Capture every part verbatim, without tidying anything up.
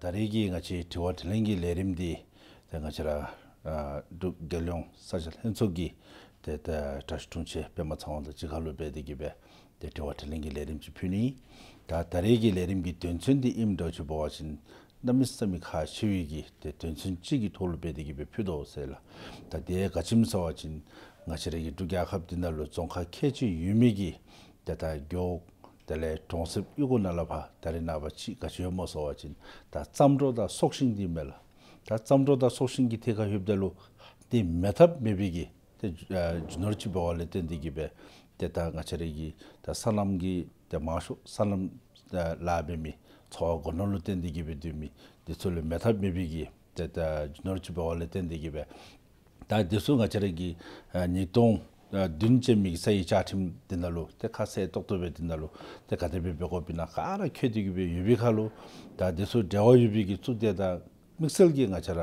ད་རེས་ཀྱི་ང་བཅས་དྲི་བ་དྲིས་ལན་གྱི་ལས་རིམ་འདི་ཏེ་ང་བཅས་ར་ཨ་འབྲུག་རྒྱལ་ཡོངས་ས་ཆ་ལྷན་ཚོགས་ཀྱི་ཏེ་ད་དྲག་ཤོས་དྲུང་ཆེན་པདྨ་ཚེ་དབང་དང་གཅིག་ཁར་ལུ་འབད་དེ་གིས་སྦེ་ཏེ་དྲི་བ་དྲིས་ལན་གྱི་ལས་རིམ་ཅིག་ཕུལ་ནི། ད་ད་རེས་ཀྱི་ལས་རིམ་གྱི་དོན་ཚན་འདི་ཨིནམ་འདྲཝ་ཅིག་འབད་བ་ཅིན་གནམ་མེད་ས་མེད་ཁག་ཆེ་བའི་གི་ཏེ་དོན་ཚན་ཅིག་གི་ཐོག་ལུ་འབད་དེ་གིས་སྦེ་ཕུལ་དོ་ཟེར་ལགས། ད་དེ་ག་ཅི་སྨོ་ཟེར་བ་ཅིན་ང་བཅས་ར་གི་འབྲུག་རྒྱལ་ཁབ་འདི་ནང་ལུ་རྫོང་ཁག་ཁལ་གཅིག་ཡོད་མི་གི་ཏེ་ད་རྒེད་འོག་དེ་ལས་གྲོང་གསེབ་གཡུས་སྒོ་ནང་ལས་ཕར་ད་རེས་ནངས་པ་ཅིག་ག་ཅི་ཡོདཔ་སྨོ་ཟེར་བ་ཅིན་ད་རྩྭ་འབྲོག་དང་སྲོག་ཤིང་འདི་མས་ལགས། ད་རྩྭ་འབྲོག་དང་སྲོག་ཤིང་གི་ཐད་ཁར་ལྷོདཔ་ད་ལུ་ཏེ་མེད་ཐབས་མེད་པའི་གི་ཏེ་ཨ་རྒྱུ་ནོར་ཅིག་འབདཝ་ལས་བརྟེན་ཏེ་གིས་སྦེ་ཏེ་ད་ང་བཅས་ར་གི་ད་སོ་ནམ་གྱི་ཏེ་མང་ཤོས་སོ་ནམ་ལཱ་འབད་མི་འཚོ་བ་སྒོ་ནོར་ལུ་བརྟེན་ཏེ་གིས་སྦེ་སྡོད་མི་འདི་ཚུ་ལུ་མེད་ཐབས་མེད་པའི་གི་ཏེ་ད་རྒྱུ་ནོར་ཅིག་འབདཝ་ལས་བརྟེན་ཏེ་གིས་སྦེ་ད་འདི་ཚུ་ང་བཅས་ར་གི་ཨ་ཉིས་སྟོང་ཨ་བདུན་ཅན་མི་གི་ས་ཡི་བཅའ་ཁྲིམས་འདི་ནང་ལུ་ཏེ་ཁ་གསལ་ཏོག་ཏོ་སྦེ་འདི་ནང་ལུ་ཏེ་ག་དེ་སྦེ་འབད་དགོཔ་ཨིན་ན་ག་ར་འཁོད་དེ་གིས་སྦེ་ཡོད་པའི་ཁར་ལུ་ད་འདི་ཚུ་འབྲེལ་བ་ཡོད་པའི་གི་གཙུག་སྡེ་དང་དམིགས་བསལ་གྱིས་ང་བཅས་ར་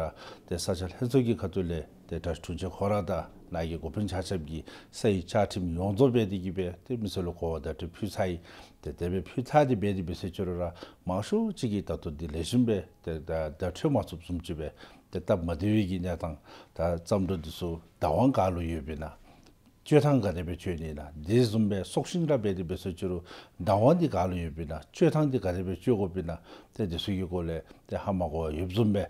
ཏེ་ས་ཆ་ལྷན་ཚོགས་ཀྱི་ཁ་ཐུག་ལས་ཏེ་དྲག་ཤོས་དྲུང་ཆེན་ཁོ་ར་དང་ནཱ་གི་འགོ་དཔོན་ཆ་ཁྱབ་ཀྱིས་ས་ཡི་བཅའ་ཁྲིམས་ཡོངས་རྫོགས་འབད་དེ་གིས་སྦེ་ཏེ་མི་སེར་ལུ་གོ་བ་བརྡ་སྤྲོད་ཕུལ་ཚར་ཡི། ཏེ་དེ་སྦེ་ཕུལ་ཚར་ཏེ་འབད་དེ་འབད་ཟེར་ཅི་རུང་ར་མང་ཤོས་ཅིག་གིས་ད་ལྟོ་འདི་ལེགས་ཤོམ་སྦེ་ཏེ་ད་བརྡ་འཕྲོད་མ་ཚུགསཔ་བཟུམ་ཅིག་སྦེ་ཏེ་སྟབས་མ་བདེ་བའི་གི་གནས་སྟངས་ད་རྩྭ་འབྲོག་འདི་ཚུ་བདག་དབང་ག་ལུ་ཡོདཔ་ཨིན་ན། སྤྱོད་ཐངས་ག་དེ་སྦེ་སྤྱོད་ནི་ཨིན་ན། དེ་བཟུམ་སྦེ་སྲོག་ཤིང་ར་འབད་དེ་འབད་ཟེར་ཅི་རུང་བདག་དབང་འདི་ག་ལུ་ཡོདཔ་ཨིན་ན། སྤྱོད་ཐངས་འདི་ག་དེ་སྦེ་སྤྱོད་དགོཔ་ཨིན་ན། ཏེ་འདི་ཚུ་གི་སྐོར་ལས་ཏེ་ཧ་མ་གོ་བར་ཡོདཔ་བཟུམ་སྦེ་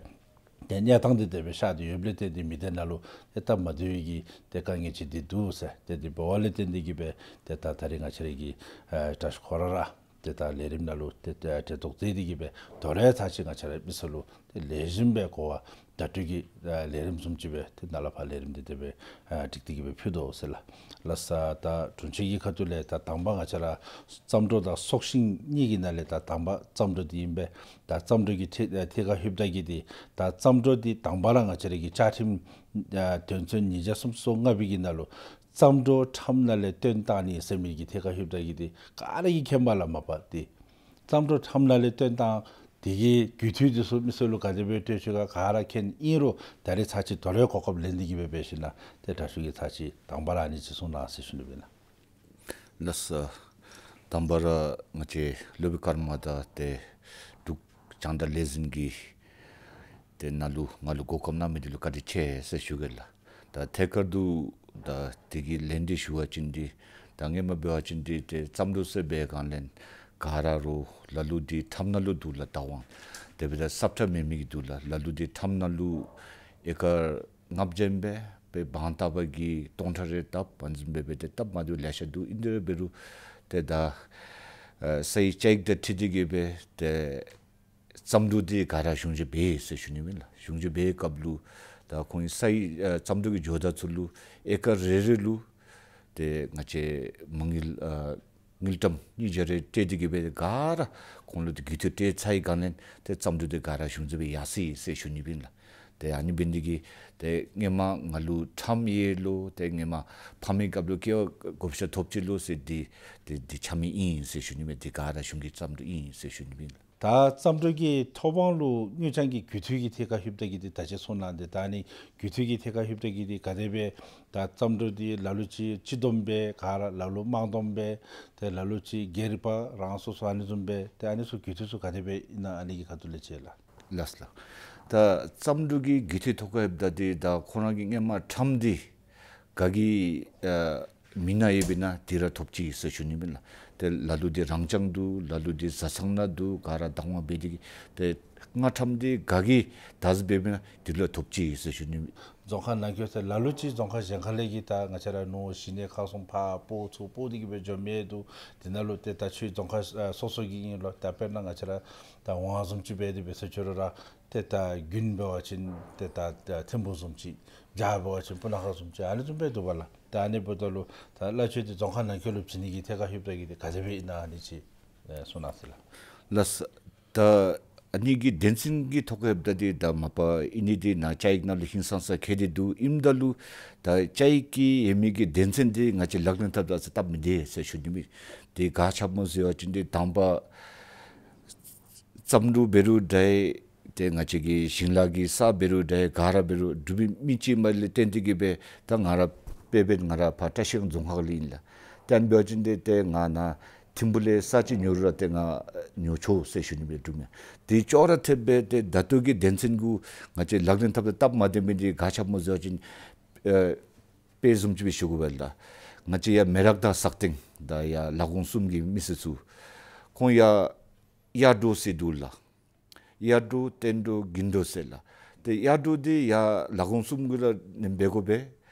ཏེ་གནས་སྟངས་འདི་དེ་སྦེ་ཤར་ཏེ་ཡོདཔ་ལས་བརྟེན་ཏེ་མི་སྡེ་ནང་ལུ་ཏེ་སྟབས་མ་བདེ་བའི་གི་ཏེ་དཀའ་ངལ་ཅིག་འདི་འདུག་ཟེར། ཏེ་འདི་འབདཝ་ལས་བརྟེན་ཏེ་གིས་སྦེ་ཏེ་ད་ད་རེས་ང་བཅས་ར་གི་ཨ་དྲག་ཤོས་ཁོ་ར་ར་ཏེ་ད་ལས་རིམ་ནང་ལུ་ཏེ་ཏེ་གྲལ་གཏོགས་མཛད་དེ་གིས་སྦེ་དོ་རུང་ཚར་ཅིག་ང་བཅས་ར་མི་སེར་ལུ་ཏེ་ལེགས་ཤོམ་སྦེ་གོ་བ་བརྡ་སྤྲོད་ཀྱི་ཨ་ལས་རིམ་བཟུམ་ཅིག་སྦེ་ཏེ་ནཱ་ལས་ཕར་ལས་རིམ་འདི་དེ་སྦེ་ཨ་སྒྲིག་སྟེ་གིས་སྦེ་ཕུལ་དོ་ཟེར་ལགས། ལགས་སོ། ད་དྲུང་ཆེན་གྱི་ཁ་ཐུག་ལས་ད་དང་པ་ང་བཅས་ར་རྩྭ་འབྲོག་དང་སྲོག་ཤིང་གཉིས་ཀྱི་ནང་ལས་ད་དང་པ་རྩྭ་འབྲོག་འདི་ཨིན་པས། ད་རྩྭ་འབྲོག་གི་ཐད་ཐད་ཁར་ལྷོདཔ་ད་གི་འདི་ད་རྩྭ་འབྲོག་འདི་དང་པ་ར་ང་བཅས་ར་གི་བཅའ་ཁྲིམས་ཨ་དོན་ཚན་ཉིས་བརྒྱ་སུམ་ཅུ་སོ་ལྔ་པའི་གི་ནང་ལུ་རྩྭ་འབྲོག་ཁྲམ་ནང་ལས་བཏོན་བཏང་ནི་ཟེར་མི་གི་ཐད་ཁར་ལྷོདཔ་ད་གི་འདི་ག་ར་གིས་མཁྱེན་པས་ལགས། མ་པ་འདི་རྩྭ་འབྲོག་ཁྲམ་ནང་ལས་བཏོན་བཏང་དེ་གི་རྒུད་འཐུས་འདི་ཚུ་མི་སེར་ལུ་ག་དེ་སྦེ་སྤྲོད་ཅི་ག་ག་ར་མཁྱེན། ཨིན་རུང་ད་རེས་ཚར་ཅིག་དོ་རུང་གོ་སྐབས་ལེན་ཏེ་གིས་སྦེ་འབད་ཞིན་ན་ཏེ་དྲག་ཤོས་ཀྱིས་ཚར་ཅིག་དང་པ་ར་ཨ་ནི་ཅིག་གསུང་གནང་ཟེར་ཞུ་ནི་ཨིན་ལགས། ལགས་སོ། དང་པ་ར་ང་བཅས་སློབ་དཔོན་ཀརྨ་དང་ཏེ་འབྲུག་རྒྱང་བསྒྲགས་ལས་འཛིན་གྱིས་ཏེ་ནཱ་ལུ་ང་ལུ་གོ་སྐབས་གནང་མི་འདི་ལུ་བཀའ་དྲིན་ཆེ་ཟེར་ཞུ་གེ་ལགས། ད་ཐད་ཀར་དུ་ད་དེ་གི་ལན་འདི་ཞུ་བ་ཅིན་འདི་ད་སྔོན་མ་འབད་བ་ཅིན་འདི་ཏེ་རྩྭ་འབྲོག་ཟེར་འབད་སྒང་ལས་ག་ར་རུང་ལ་ལུ་འདི་ཁྲམ་ནང་ལུ་འདུག་ལགས། བདག་དབང་དེ་སྦེ་ད་སབ་ཁྲ་མེད་མི་གི་འདུག་ལགས། ལ་ལུ་འདི་ཁྲམ་ནང་ལུ་ཨེ་ཀར་ལྔ་བརྒྱ་ཨིན་པས། དཔེ་དབང་བཏབ་པ་གིས་སྟོང་ཕྲག་རེ་བཏབ། ཨ་ནི་བཟུམ་སྦེ་འབད་དེ་བཏབ་མ་བཏུབ་ལེ་ཤ་འདུག། ཨིན་དེ་ར་འབད་རུང་ཏེ་ད་ཨ་ས་ཡི་བཅའ་ཡིག་དང་འཁྲིལ་ཏེ་གིས་སྦེ་ཏེ་རྩྭ་འབྲོག་འདི་ག་ར་གཞུང་བཞེས་འབད་ཟེར་ཞུ་ནི་ཨིན་ལགས། གཞུང་བཞེས་འབད་སྐབས་ལུ་ད་ཁོང་གི་ས་ཡི་ཨ་རྩྭ་འབྲོག་གི་ཇོ་བདག་ཚུ་ལུ་ཨེ་ཀར་རེ་རེ་ལུ་ཏེ་ང་བཅས་མ་དངུལ་ཨ་དངུལ་ཀྲམ་ཉིས་བརྒྱ་རེ་སྤྲོད་དེ་གིས་སྦེ་ག་ར་ཁོང་ལུ་ཏེ་རྒུད་འཐུས་སྤྲོད་ཚར་བའི་སྒང་ལས་ཏེ་རྩྭ་འབྲོག་འདི་ག་ར་གཞུང་བཞེས་འབད་ཡར་སོ་ཡི་ཟེར་ཞུ་ནི་ཨིན་ལགས། ཏེ་ཨ་ནི་འབད་ནི་འདི་གིས་ཏེ་སྔོན་མ་ང་ལུ་ཁྲམ་ཡོད་ལོ་ཏེ་སྔོན་མ་ཕམ་མི་སྐབས་ལུ་སྐྱེ་བ་བགོ་བཤའ་ཐོབ་ཅི་ལོ་ཟེར་འདི་ཏེ་འདི་ཆ་མེད་ཨིན་ཟེར་ཞུ་ནི་མས། འདི་ག་ར་གཞུང་གི་རྩྭ་འབྲོག་ཨིན་ཟེར་ཞུ་ནི་ཨིན་ལགས། ད་རྩྭ་འབྲོག་གི་ཐོབ་དབང་ལུ་དངུལ་རྐྱང་གི་རྒུད་འཐུས་ཀྱི་ཐད་ཁར་ལྷོདཔ་ད་གི་འདི་ད་ཅི་གསུང་གནང་སྟེ་ད་ཨ་ནི་རྒུད་འཐུས་ཀྱི་ཐད་ཁར་ལྷོདཔ་ད་གི་འདི་ག་དེ་སྦེ་ད་རྩྭ་འབྲོག་འདི་ལ་ལུ་ཅིག་སྤྱི་བསྡོམས་འབད་ག་ར་ལ་ལུ་དམངས་བསྡོམས་འབད་ཏེ་ལ་ལུ་ཅིག་སྒེར་པ་རང་སོ་སོ་ཨ་ནི་བཟུམ་འབད་ཏེ་ཨ་ནི་ཚུ་རྒུད་འཐུས་ཚུ་ག་དེ་སྦེ་ཨིན་ན་ཨ་ནི་གི་ཁ་ཐུག་ལས་ཅིག་ལགས། ལགས་ལགས། ད་རྩྭ་འབྲོག་གི་རྒུད་འཐུས་ཐོག་ཁར་ལྷོདཔ་ད་འདི་ད་ཁོང་ར་གི་སྔོན་མ་ཁྲམ་འདི་ག་གི་ཨ་མིང་ནང་ཡོདཔ་ཨིན་ན་འདི་ར་ཐོབ་ཅི་ཟེར་ཞུ་ནི་ཨིན་ལགས། ཏེ་ལ་ལུ་འདི་རང་རྐྱང་འདུག། ལ་ལུ་འདི་བཟའ་ཚང་ནང་འདུག། ག་ར་བདག་དབང་འབད་དེ་གིས་ཏེ་སྔ་ཁྲམ་འདི་ག་གིས་བདག་འཛིན་འབདཝ་ཨིན་ན་འདི་ལུ་ཐོབ་ཅི་ཟེར་ཞུ་ནི་ཨིན། རྫོང་ཁག་ནང་འཁོད་ཟེར་ལ་ལུ་ཅིག་རྫོང་ཁག་གཞན་ཁ་ལས་ཀྱི་ད་ང་བཅས་ར་ནོར་གཞི་གནས་ཁག་གསུམ་ཕར་སྤོ་ཚུར་སྤོ་སྟེ་གིས་སྦེ་འགྱོ་མི་འདུག། དེ་ནང་ལུ་ཏེ་ད་ཆོས་རྫོང་ཁག་ཨ་སོ་སོ་གི་ཨིན་ལོ། ད་དཔེར་ན་ང་བཅས་ར་ད་ཝང་བཟུམ་ཅིག་འབད་དེ་འབད་ཟེར་ཅི་རུང་ར་ཏེ་ད་དགུན་འབད་བ་ཅིན་ཏེ་ད་ད་ཐིམ་ཕུག་བཟུམ་ཅིག། བྱཱར་འབད་བ་ཅིན་སྤུ་ན་ཁ་བཟུམ་ཅིག་ཨ་ནི་བཟུམ་སྦེ་འདུག་པ་ལགས། ད་ཨ་ནི་འབདཝ་ད་ལུ་ད་གླ་ཆ་འདི་རྫོང་ཁག་ནང་འཁོད་ལུ་བྱིན་ནི་གི་ཐད་ཁར་ལྷོདཔ་ད་གི་འདི་ག་དེ་སྦེ་ཨིན་ན་ཨ་ནི་ཅིག་ཨེ་གསུང་གནང་ཟེར་ལགས། ལགས་སོ། ད་ཨ་ནི་གི་དོན་ཚན་གྱི་ཐོག་ལྷོདཔ་ད་འདི་ད་མ་པ་ཨ་ནི་འདི་ནཱ་བཅའ་ཡིག་ནང་ལུ་ཧིང་སངས་ས་འཁོད་དེ་འདུག། ཨིནམ་ད་ལུ་ད་བཅའ་ཡིག་གི་ཡོད་མི་གི་དོན་ཚན་འདི་ང་བཅས་ལག་ལེན་འཐབ་ད་ས་སྟབས་མི་བདེ་ཟེར་ཞུ་ནི་མས། འདི་ག་ཅི་སྨོ་ཟེར་བ་ཅིན་འདི་དང་པ་རྩྭ་འབྲོག་འབད་རུང་འདྲ། ཏེ་ང་བཅས་ཀྱི་ཞིང་ལཱ་གི་ས་འབད་རུང་འདྲ། ག་ར་འབད་རུང་འབྲུག་མི་མི་གཅིག་མ་ལས་བརྟེན་ཏེ་གིས་སྦེ་ད་ང་ར་དཔེ་འབད་ང་ར་ཕར་བཀྲིས་སྒང་རྫོང་ཁག་ལས་ཨིན་ལགས། ཏེ་ཨ་ནི་འབད་བ་ཅིན་འདི་ཏེ་ང་ནཱ་ ཐིམ་ཕུག་ལས་ས་ཅིག་ཉོ་རུང་ར་ཏེ་ང་ཉོ་ཆོག་ཟེར་ཞུ་ནི་སྦེ་འདུག་མས། དེ་ཅོག་ར་འཐདཔ་སྦེ་ཏེ་ད་ལྟོ་གི་དོན་ཚན་གུ་ང་བཅས་ལག་ལེན་འཐབ་སྟེ་སྟབས་མ་བདེ་མི་འདི་ག་ཅི་སྨོ་ཟེར་བ་ཅིན་ཨེ་དཔེ་བཟུམ་ཅིག་སྦེ་ཞུ་དགོ་པས་ལགས། ང་བཅས་ཡར་མེ་རག་དང་སག་སྟེང་དང་ཡར་ལ་དགོངས་གསུམ་གྱི་མི་སེར་ཚུ་ཁོང་ཡར་གཡག་འབྲོག་ཟེར་འདུག་ལགས། གཡག་འབྲོག་སྟོན་འབྲོག་དགུན་འབྲོག་ཟེར་ལགས། ཏེ་གཡག་འབྲོག་འདི་ཡར་ལ་དགོངས་གསུམ་གུ་ར་ནེམ་འབད་དགོ་པས།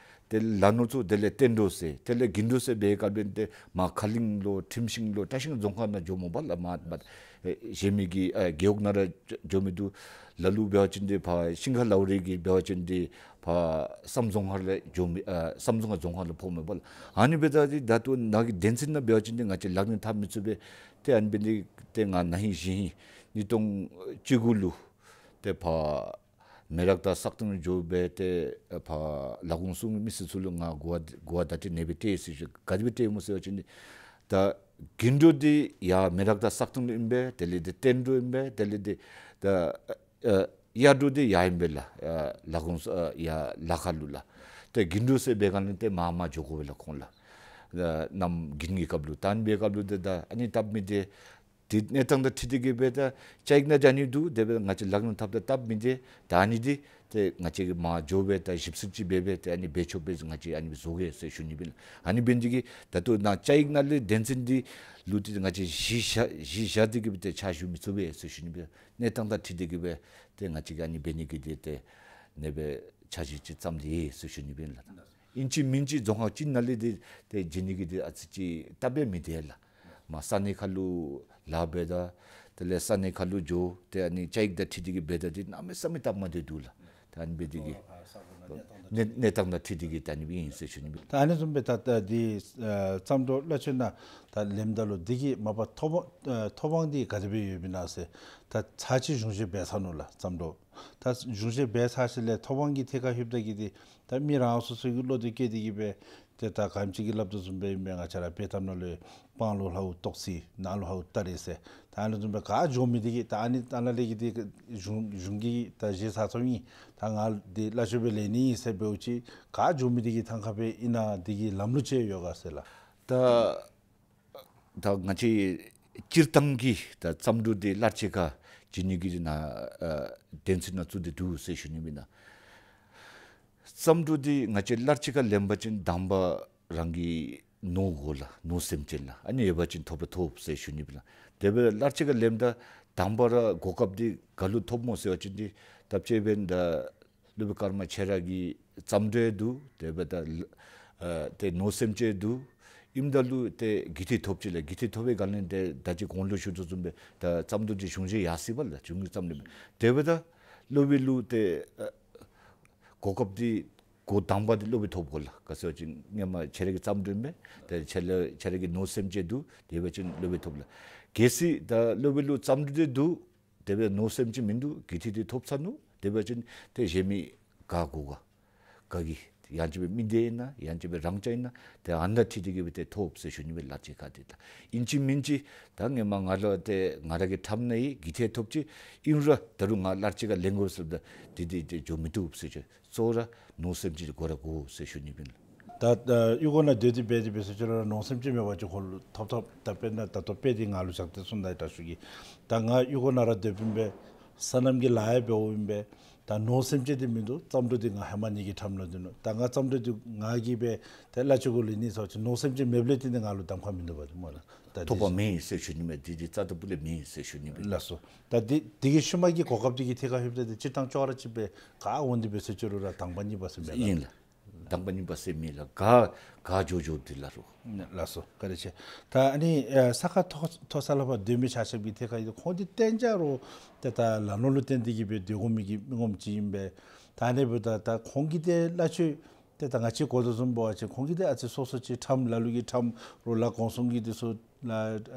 ཏེ་ལ་ནོར་ཚུ་དེ་ལས་སྟོན་འབྲོག་ཟེར། དེ་ལས་དགུན་འབྲོག་ཟེར་འབད་བའི་སྐབས་ལུ་ཏེ་མར་ཁ་གླིང་ལོ་ཁྲིམས་ཤིང་ལོ་བཀྲ་ཤིས་རྫོང་ཁག་ནང་འགྱོཝ་སྨོ་པ་ལགས། མར་མར་ཨེ་གཞན་མི་གི་ཨེ་རྒེད་འོག་ནང་ར་འགྱོ་མི་བཏུབ། ལ་ལུ་འབད་བ་ཅིན་ཏེ་ཕར་ཤིང་ཁ་ལའུ་རི་གི་འབད་བ་ཅིན་ཏེ་ཕར་བསམ་རྫོང་ཁག་ལས་འགྱོ་མི་ཨེ་བསམ་རྫོང་ཁག་རྫོང་ཁག་ལུ་ཕོགཔ་མས་པ་ལགས། ཨ་ནི་འབདཝ་ད་ཏེ་ད་ལྟོ་ནཱ་གི་དོན་ཚན་ནང་འབད་བ་ཅིན་ཏེ་ང་བཅས་ལག་ལེན་འཐབ་མི་ཚུགས་པས། ཏེ་ཨ་ནི་འབད་ནི་ཏེ་ང་ན་ཧིང་གཞེས་ཧིང་ཉིས་སྟོང་བཅུ་དགུ་ལུ་ཏེ་ཕར་མེ་རག་དང་སག་སྟེང་འགྱོ་སྦེ་ཏེ་ཕར་ལ་དགོངས་གསུམ་གྱི་མི་སེར་ཚུ་ལུ་ང་གོ་བ་གོ་བ་བརྡ་སྤྲོད་ཨ་ནེ་སྦེ་སྤྲོད་ཡི་ཟེར་ཞུ། ག་དེ་སྦེ་སྤྲོདཔ་སྨོ་ཟེར་བ་ཅིན་ཏེ་ད་དགུན་འབྲོག་འདི་ཡར་མེ་རག་དང་སག་སྟེང་ལུ་ཨིན་པས། དེ་ལས་ཏེ་སྟོན་འབྲོག་ཨིན་པས། དེ་ལས་ཏེ་ད་ཨེ་གཡག་འབྲོག་འདི་ཡར་ཨིན་པས་ལགས། ཨེ་ལ་དགོངས་ཨེ་ཡར་ལ་ཁ་ལུ་ལགས། ཏེ་དགུན་འབྲོག་ཟེར་འབད་བའི་སྒང་ལས་ཏེ་མར་མར་འགྱོ་དགོ་པས་ལགས་ཁོང་ལགས། ཨེ་གནམ་དགུན་གྱི་སྐབས་ལུ་ད་ཨ་ནི་འབད་བའི་སྐབས་ལུ་ཏེ་ད་ཨ་ནི་སྟབས་མི་བདེ། ཏེ་གནས་སྟངས་དང་འཁྲིལ་ཏེ་གིས་སྦེ་ད་བཅའ་ཡིག་ནང་འདི་ཨ་ནི་འདུག། དེ་སྦེ་ང་བཅས་ལག་ལེན་འཐབ་ད་སྟབས་མི་བདེ། ད་ཨ་ནི་འདི་ཏེ་ང་བཅས་ཀྱིས་མར་འགྱོ་སྦེ་ད་ཞིབ་འཚོལ་ཅིག་འབད་སྦེ་ཏེ་ཨ་ནི་འབད་ཆོག་པས། ང་བཅས་ཨ་ནི་སྦེ་བཟོ་གེ་ཟེར་ཞུ་ནི་སྦེ་ཨིན་ལགས། ཨ་ནི་འབད་ནི་འདི་གིས་ད་ལྟོ་ནཱ་བཅའ་ཡིག་ནང་ལས་དོན་ཚན་འདི་ལུ་ཏེ་ང་བཅས་གཞི་བཞག་གཞི་བཞག་སྟེ་གིས་སྦེ་ཏེ་ཕྱག་ཞུ་མི་ཚུགས་པས་ཟེར་ཞུ་ནི་སྦེ་གནས་སྟངས་དང་འཁྲིལ་ཏེ་གིས་སྦེ་ཏེ་ང་བཅས་ཀྱིས་ཨ་ནི་འབད་ནི་གི་འདི་ཏེ་ཨ་ནེ་སྦེ་འཆར་གཞི་ཅིག་བརྩམས་ཏེ་ཡོད་ཟེར་ཞུ་ནི་སྦེ་ཨིན་ལགས། ཨིན་ཅི་མིན་ཅི་རྫོང་ཁག་ཅིག་ནང་ལས་འདི་ཏེ་བྱིན་ནི་གི་འདི་ཨ་ཙི་ཅིག་སྟབས་མི་བདེ་ལགས། མར་ས་གནས་ཁ་ལུ་ལཱ་འབད་ད་དེ་ལས་ས་གནས་ཁ་ལུ་འགྱོ་ཏེ་ཨ་ནི་བཅའ་ཡིག་དང་འཁྲིལ་ཏེ་གིས་འབད་ད་འདི་གནམ་མེད་ས་མེད་སྟབས་མ་བདེ་འདུག་ལགས། ད་ཨ་ནི་འབད་ནི་འདི་གིས་གནས་གནས་སྟངས་དང་འཁྲིལ་ཏེ་གིས་ད་ཨ་ནི་སྦེ་ཨིན་ཟེར་ཞུ་ནི་སྦེ། ད་ཨ་ནི་བཟུམ་སྦེ་ད་ད་འདི་ཨེ་བརྩམས་སྒྲུབ་གླ་ཆ་ནང་ད་ལེནམ་ད་ལུ་འདི་གི་མ་པ་ཐོབ་ཨེ་ཐོབ་དབང་འདི་ག་དེ་སྦེ་ཡོདཔ་ཨིན་ན་ཟེར། ད་ཚར་གཅིག་གཞུང་བཞེས་འབད་ཚར་ནུག་ལགས་བརྩམས་སྒྲུབ། ད་གཞུང་བཞེས་འབད་ཚར་ཞིནམ་ལས་ཐོབ་དབང་གི་ཐད་ཁར་ལྷོདཔ་ད་གིས་འདི་ད་མི་རང་སོ་སོ་གི་བློ་འདི་བསྐྱེད་དེ་གིས་སྦེ་ཏེ་ད་ག་ཅི་གི་སླབ་དོ་བཟུམ་སྦེ་ཨིན་པས། ང་བཅས་ར་དཔྱེ་གཏམ་ནང་ལུ་སྤང་ལུ་ལྷའུ་ཏོག་ཙི་ནང་ལུ་ལྷའུ་སྟ་རེ་ཟེར། ད་ཨ་ནི་བཟུམ་སྦེ་ག་འགྱོ་མི་འདི་གིས་ད་ཨ་ནི་ཨ་ནཱ་ལས་ཀྱི་འདི་གཞུང་གཞུང་གིས་ད་བཞེས་ཚར་ཚརཝ་ཨིན། ད་ང་འདི་གླ་ཆ་སྦེ་ལེན་ནི་ཨིན་ཟེར་འབདཝ་ཅིག་ག་འགྱོ་མི་འདི་གིས་ཐང་ཁ་སྦེ་ཨིན་ན་འདི་གི་ལམ་ལུགས་ཅིག་ཡོད་ག་ཟེར་ལགས། ད་ད་ང་བཅས་སྤྱིར་བཏང་གི་ད་བརྩམས་སྒྲུབ་འདི་གླ་ཆ་ཁར་བྱིན་ནི་གི་ནང་ཨེ་དོན་ཚན་ནང་བཙུགས་ཏེ་འདུག་ཟེར་ཞུ་ནི་སྦེ་ཨིན་ལགས། བརྩམས་སྒྲུབ་འདི་ང་བཅས་གླ་ཆ་ཁར་ལེན་པ་ཅིན་དང་པ་རང་གི་ནོར་དགོ་ལགས། ནོར་སེམས་ཅན་ལགས། ཨ་ནི་ཡོད་པ་ཅིན་ཐོབ་ར་ཐོབ་ཟེར་ཞུ་ནི་སྦེ་ལགས། དེ་སྦེ་གླ་ཆ་ཁར་ལེནམ་ད་དང་པ་ར་གོ་སྐབས་འདི་ག་ལུ་ཐོབ་སྨོ་ཟེར་བ་ཅིན་འདི་ད་དཔྱེ་འབདན་ད་སློབ་དཔོན་ཀརྨ་ཆོས་ར་གི་བརྩམས་སྒྲུབ་འདུག། དེ་སྦེ་ད་ཨ་ཏེ་ནོར་སེམས་ཅན་འདུག། ཨིནམ་ད་ལུ་ཏེ་དགེ་ཐོག་ཐོབ་ཅི་ལགས། དགེ་ཐོག་ཐོབ་པའི་སྒང་ལས་ཏེ་ད་ཅི་གོང་ལུ་ཞུ་དོ་བཟུམ་སྦེ་ད་བརྩམས་སྒྲུབ་འདི་གཞུང་བཞེས་ཡར་སོ་ཡི་པ་ལགས། གཞུང་གིས་བརྩམས་ནི་མས། དེ་སྦེ་ད་སློབ་དཔོན་ལུ་ཏེ་ཨ་གོ་སྐབས་འདི་འགོ་དང་པ་འདི་སློབ་དཔོན་ཐོབ་དགོ་ལགས། ག་ཟེར་བ་ཅིན་སྔོན་མ་ཆོས་ར་གི་བརྩམས་སྒྲུབ་ཨིན་པས། ཏེ་ཆོས་ར་ཆོས་ར་གི་ནོར་སེམས་ཅན་འདུག། དེ་འབད་བ་ཅིན་སློབ་དཔོན་ཐོབ་ལགས། གལ་སྲིད་ད་སློབ་དཔོན་ལུ་བརྩམས་སྒྲུབ་འདི་འདུག། དེ་སྦེ་ནོར་སེམས་ཅན་མིན་འདུག། དགེ་ཐོག་འདི་ཐོབ་ཚར་ནུག། དེ་འབད་བ་ཅིན་ཏེ་གཞན་མི་ག་དགོ་ག་ག་གིས་ཡང་ཅིན་སྦེ་མི་སྡེ་ཨིན་ན་ཡང་ཅིན་སྦེ་རང་རྐྱང་ཨིན་ན་ཏེ་ཨ་ནཱ་འཁྲིལ་ཏེ་གིས་སྦེ་ཏེ་ཐོབ་ཟེར་ཞུ་ནི་སྦེ་གླ་ཆ་ཁར་འདི་ལགས། ཨིན་ཅི་མིན་ཅི་ད་སྔོན་མ་ང་ལུ་ཏེ་ང་ར་གི་ཁྲམ་ནང་ཡོད། དགེ་ཐོག་ཐོབ་ཅི། ཨིན་རུང་ད་རུང་ང་གླ་ཆ་ཁར་ལེན་དགོ་ཟེརཝ་ད་འདི་འདི་འདི་འགྱོ་མི་བཏུབ་ཟེར་ཞུ། གཙོ་བོ་ར་ནོར་སེམས་ཅན་དགོ་ར་དགོ་ཟེར་ཞུ་ནི་སྦེ་ཨིན་ལགས། ད་ཨ་གཡུས་སྒོ་ནང་སྡོད་དེ་འབད་དེ་འབད་ཟེར་ཅི་རུང་ར་ནོར་སེམས་ཅན་མེད་པ་ཅིན་ཁོ་ལུ་ཐོབ་ཐོབ། ད་དཔེར་ན་ད་ལྟོ་དཔེ་འདི་ང་ལུ་བཞག་སྟེ་གསུངམ་ད་ཡི་དྲག་ཤོས་ཀྱི། ད་ང་གཡུས་སྒོ་ནང་ར་སྡོདཔ་ཨིན་པས། སོ་ནམ་གྱི་ལཱ་ཡང་འབདཝ་ཨིན་པས། ད་ནོར་སེམས་ཅན་འདི་མིན་འདུག། བརྩམས་སྒྲུབ་འདི་ང་ཧེ་མ་ནི་གི་ཁྲམ་ནང་སྡོད་ནུག། ད་ང་བརྩམས་སྒྲུབ་འདི་ང་གིས་སྦེ་ཏེ་གླ་ཆ་གུ་ལེན་ནི་ཟེར་བ་ཅིན་ནོར་སེམས་ཅན་མེདཔ་ལས་བརྟེན་ཏེ་ང་ལུ་གདམ་ཁ་མིན་འདུག་པ་ཏེ་སྨོ་ལགས། ད་ཐོབ་པ་འདི་མེད་ཟེར་ཞུ་ནི་མས། འདི་འདི་རྩ་ལྟ་བུ་ལས་མེད་ཟེར་ཞུ་ནི་སྦེ་ཨིན་ལགས། ལགས་སོ། ད་འདི་འདི་གི་ཤུལ་མ་གི་གོ་སྐབས་འདི་གི་ཐད་ཁར་ལྷོདཔ་ད་འདི་སྤྱིར་བཏང་ཅོག་ར་གཅིག་སྦེ་ག་འོང་སྟེ་འབད་ཟེར་ཅི་རུང་ར་དང་པ་གཉིས་པ་ཟེར་མེད་ལགས། ཨིན་ལགས། དང་པ་གཉིས་པ་ཟེར་མེད་ལགས། ག་ག་འགྱོ་འགྱོཝ་འདི་ལགས་རོགས། ལགས་སོ། བཀའ་དྲིན་ཆེ། ད་ཨ་ནི་ཨེ་ས་ཁ་མཐོ་མཐོ་ས་ལུ་ཕར་སྡོད་མི་ཆ་ཁྱབ་ཀྱི་ཐད་ཁར་ཡོད་ཁོང་འདི་གཏན་འཇགས་རོགས་ཏེ་ད་ལ་ནོར་ལུ་བརྟེན་ཏེ་གིས་སྦེ་སྡོད་དགོ་མི་གི་མི་ངོམ་ཅིག་ཨིན་པས། ད་ཨ་ནི་འབདཝ་ད་ད་ཁོང་གིས་ཏེ་གླ་ཆ་ཏེ་ད་ང་བཅས་གོ་དོ་བཟུམ་འབད་བ་ཅིན་ཁོང་གིས་ཏེ་ཨ་ཙི་སོ་སོ་ཅིག་ཁྲམ་ལ་ལུ་གིས་ཁྲམ་རོགས་ལཱ་གོང་གསུམ་གྱི་འདི་ཚུ་ལ་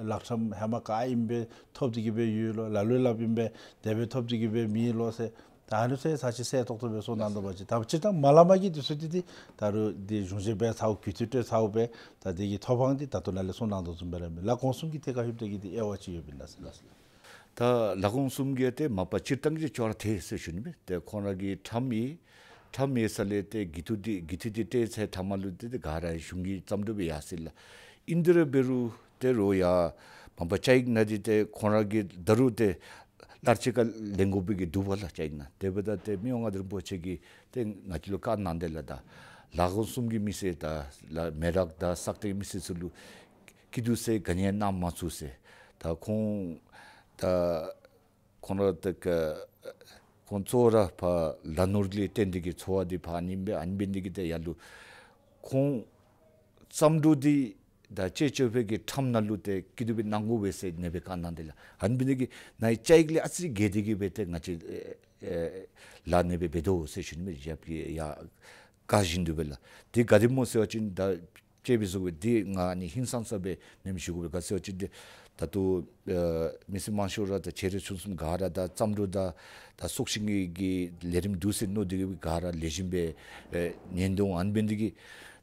ལཱ་ཁྲམ་ཧེ་མ་ག་ཨིནམ་སྦེ་ཐོབ་སྟེ་གིས་སྦེ་ཡོད་ལོ། ལ་ལུ་སླབ་ཨིནམ་སྦེ་དེ་སྦེ་ཐོབ་སྟེ་གིས་སྦེ་མེད་ལོ་ཟེར། ད་ཨ་ནི་ཚུ་ཚར་གཅིག་གསལ་ཏོག་ཏོ་སྦེ་གསུང་གནང་དོ་བ་ཅིན། ད་སྤྱིར་བཏང་མ་སླབ་མ་གི་འདི་ཚུ་འདི་འདི་ད་རུང་འདི་གཞུང་བཞེས་འབད་ཚརཝ་གུས་བཏུད་སྤྲོད་ཚརཝ་སྦེ་ད་འདི་གི་ཐོབ་དབང་འདི་ད་ལྟོ་ནཱ་ལས་གསུང་གནང་དོ་བཟུམ་སྦེ་ར་མས། ལཱ་གོང་གསུམ་གྱི་ཐད་ཁར་ལྷོདཔ་ད་གིས་འདི་དབྱེ་བ་ཅིག་ཡོདཔ་ཨིན་ན་ཟེར་ལགས། ད་ལཱ་གོང་གསུམ་གྱི་ཏེ་མ་པ་སྤྱིར་བཏང་གི་ཅོག་ར་འཐད་ཟེར་ཞུ་ནི་མས། ཏེ་ཁོང་ར་གི་ཁྲམ་ཡོད། ཁྲམ་ཡོད་ས་ལས་ཏེ་དགེ་ཐོག་འདི་དགེ་ཐོག་འདི་སྤྲོད་ཚར་ཐ་མ་ལུ་ཏེ་ཏེ་ག་ར་གཞུང་གི་བརྩམས་སྒྲུབ་སྦེ་ཡར་སོ་ཡི་ལགས། ཨིན་དེ་ར་འབད་རུང་ ཏེ་རུང་ཡང་མ་པ་བཅའ་ཡིག་ནང་འདི་ཏེ་ཁོང་ར་གིས་ད་རུང་ཏེ་ལར་གཅིག་ཁར་ལེན་དགོ་པའི་གི་འདུག་པ་ལགས། བཅའ་ཡིག་ནང་དེ་འབདཝ་ད་ཏེ་མི་དབང་མངའ་བདག་རིན་པོ་ཆེ་གིས་ཏེ་ང་བཅས་ལུ་བཀའ་གནང་སྟེ་ལགས། ད་ལ་དགོངས་གསུམ་གྱི་མི་སེར་དང་ལ་མེ་རག་དང་སག་སྟེང་མི་སེར་ཚུ་ལུ་སྐྱིད་སྡུག་ཟེར་ག་ནི་ཡང་གནང་མ་ཚུགས་ཟེར། ད་ཁོང་ད་ཁོང་ར་ཏེ་ཁོང་གཙོ་བོ་ར་ཕར་ལ་ནོར་ལས་བརྟེན་ཏེ་གི་འཚོ་བ་འདི་ཕར་ཨ་ནི་སྦེ་ཨ་ནི་འབད་ནི་འདི་གིས་ཏེ་ཡར་ལུ་ཁོང་བརྩམས་སྒྲུང་འདི་ད་བཅས་བཅོས་པའི་གི་ཁྲམ་ནང་ལུ་ཏེ་སྐྱིད་སྡུག་སྦེ་གནང་དགོ་པས་ཟེར་ཨ་ནི་སྦེ་བཀའ་གནང་སྟེ་ལགས། ཨ་ནི་འབད་ནི་འདི་གིས་ནཱ་བཅའ་ཡིག་ལས་ཨ་ཙི་བརྒལ་ཏེ་གི་སྦེ་ཏེ་ང་བཅས་ཨེ་ཨེ་ལཱ་ཨ་ནི་སྦེ་འབད་དོ་ཟེར་ཞུ་ནི་སྦེ་ཡ་ཡ་བཀའ་བཞིན་དུ་སྦེ་ལགས། དེ་ག་དེ་སྨོ་ཟེར་བ་ཅིན་ད་དཔྱེ་སྦེ་ཞུ་དགོ་པས། དེ་ང་ཨ་ནི་ཧིང་སངས་ས་སྦེ་ཨ་ནེམ་ཞུ་དགོ་པས། ག་ཟེར་བ་ཅིན་ཏེ་ད་ལྟོ་ཨེ་མི་སེར་དམངས་ཤོག་ར་དང་ཆེ་འབྲིང་ཆུང་གསུམ་ག་ར་དང་བརྩམས་སྒྲུང་དང་ད་སྲོག་ཤིང་གི་གི་ལས་རིམ་འདུག་ཟེར་མནོ་སྟེ་གི་ག་ར་ལེགས་ཤོམ་སྦེ་ཨེ་ཉན་དོ། ཨ་ནི་འབད་ནི་འདི་གིས་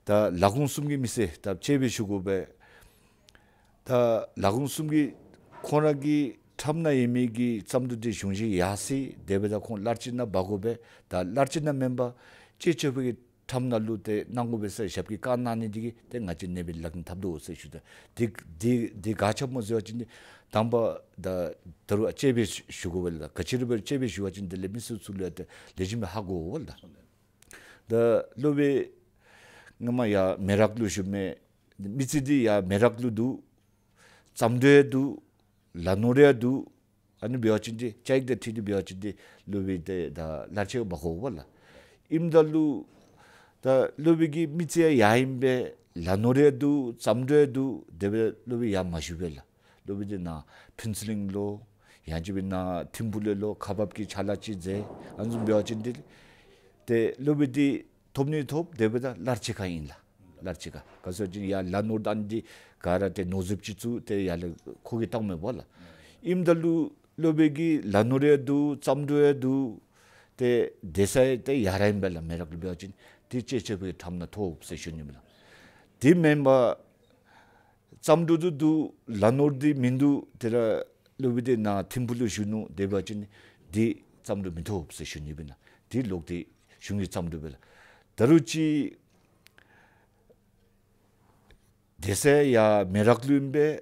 ད་ལ་དགོངས་གསུམ་གྱི་མི་སེར་ད་དཔྱེ་སྦེ་ཞུ་དགོ་པས། ད་ལ་དགོངས་གསུམ་གྱི་ཁོང་ར་གི་ཁྲམ་ནང་ཡོད་མི་གི་བརྩམས་སྒྲུང་འདི་གཞུང་བཞེས་ཡར་སོ་དེ་འབདཝ་ད་ཁོང་ལར་གཅིག་ནང་འབག་དགོ་པས། ད་ལར་གཅིག་ནང་མེན་པར་བཅས་བཅོས་པའི་གི་ཁྲམ་ནང་ལུ་ཏེ་གནང་དགོ་པས་ཟེར་ཞབས་ཀྱིས་བཀའ་གནང་ནི་འདི་གིས་ཏེ་ང་བཅས་ཨ་ནི་སྦེ་ལག་ལེན་འཐབ་དོ་ཟེར་ཞུ་དོ། དེ་དེ་དེ་ག་ཅི་སྨོ་ཟེར་བ་ཅིན་ཏེ་དང་པ་ད་ད་རུང་དཔྱེ་སྦེ་ཞུ་དགོ་པས་ལགས། ག་ཅི་ར་འབད་དཔྱེ་སྦེ་ཞུ་བ་ཅིན་དེ་ལས་མི་སེར་ཚུ་ལུ་ཡང་ཏེ་ལེགས་ཤོམ་སྦེ་ཧ་གོ་འོང་པ་ལགས། ད་སློབ་དཔོན་ང་མ་ཡར་མེ་རག་ལུ་བཞུགས་མི་མི་རྩིས་འདི་ཡར་མེ་རག་ལུ་འདུག། བརྩམས་སྒྲུང་ཡང་འདུག། ལ་ནོར་ཡང་འདུག། ཨ་ནི་འབད་བ་ཅིན་ཏེ་བཅའ་ཡིག་དང་འཁྲིལ་ཏེ་འབད་བ་ཅིན་ཏེ་སློབ་དཔོན་འདི་ད་ལར་གཅིག་འབག་དགོ་པས་ལགས། ཨིནམ་ད་ལུ་ད་སློབ་དཔོན་གྱི་མི་རྩིས་ཡང་ཡར་ཨིན་པས། ལ་ནོར་ཡང་འདུག། བརྩམས་སྒྲུང་ཡང་འདུག། དེ་སྦེ་སློབ་དཔོན་ཡར་མ་བཞུགས་པས་ལགས། སློབ་དཔོན་འདི་ནཱ་ཕུན་ཚོགས་གླིང་ལོ་ཡང་ཅིན་སྦེ་ནཱ་ཐིམ་ཕུག་ལུ་ལོ་ཁ་འབབ་ཀྱི་ཕྱག་ལཱ་ཅིག་མཛད། ཨ་ནི་བཟུམ་འབད་བ་ཅིན་ཏེ་ཏེ་སློབ་དཔོན་འདི་ཐོབ་ནི་ཐོབ། དེ་འབདཝ་ད་ལར་གཅིག་ཁར་ཨིན་ལགས། ལར་གཅིག་ཁར། ག་ཟེར་བ་ཅིན་ཡར་ལ་ནོར་དང་འདི་ག་ར་ཏེ་ནོར་རྫིཔ་ཅིག་ཚུ་ཏེ་ཡར་ལས་ཁོ་གིས་བཏང་མི་འབག་ལགས། ཨིནམ་ད་ལུ་སློབ་དཔོན་གྱི་ལ་ནོར་ཡང་འདུག། བརྩམས་སྒྲུང་ཡང་འདུག། ཏེ་སྡོད་ས་ཡང་ཏེ་ཡར་ར་ཨིན་པས་ལགས། མེ་རག་ལུ་འབད་བ་ཅིན་ཏེ་བཅས་བཅོས་པའི་ཁྲམ་ནང་ཐོབ་ཟེར་ཞུ་ནི་མས་ལགས། དེ་མེན་པར་བརྩམས་སྒྲུང་འདི་འདུག། ལ་ནོར་འདི་མིན་འདུག། ཏེ་ར་སློབ་དཔོན་འདི་ནཱ་ཐིམ་ཕུག་ལུ་བཞུགས་ནུག། དེ་འབད་བ་ཅིན་དེ་བརྩམས་སྒྲུང་མི་ཐོབ་ཟེར་ཞུ་ནི་སྦེ་ཨིན་ལགས། དེ་ལོག་སྟེ་གཞུང་གི་བརྩམས་སྒྲུང་སྦེ་ལགས། ད་རུང་ཅིག་སྡོད་ས་ཡང་མེ་རག་ལུ་ཨིན་པས།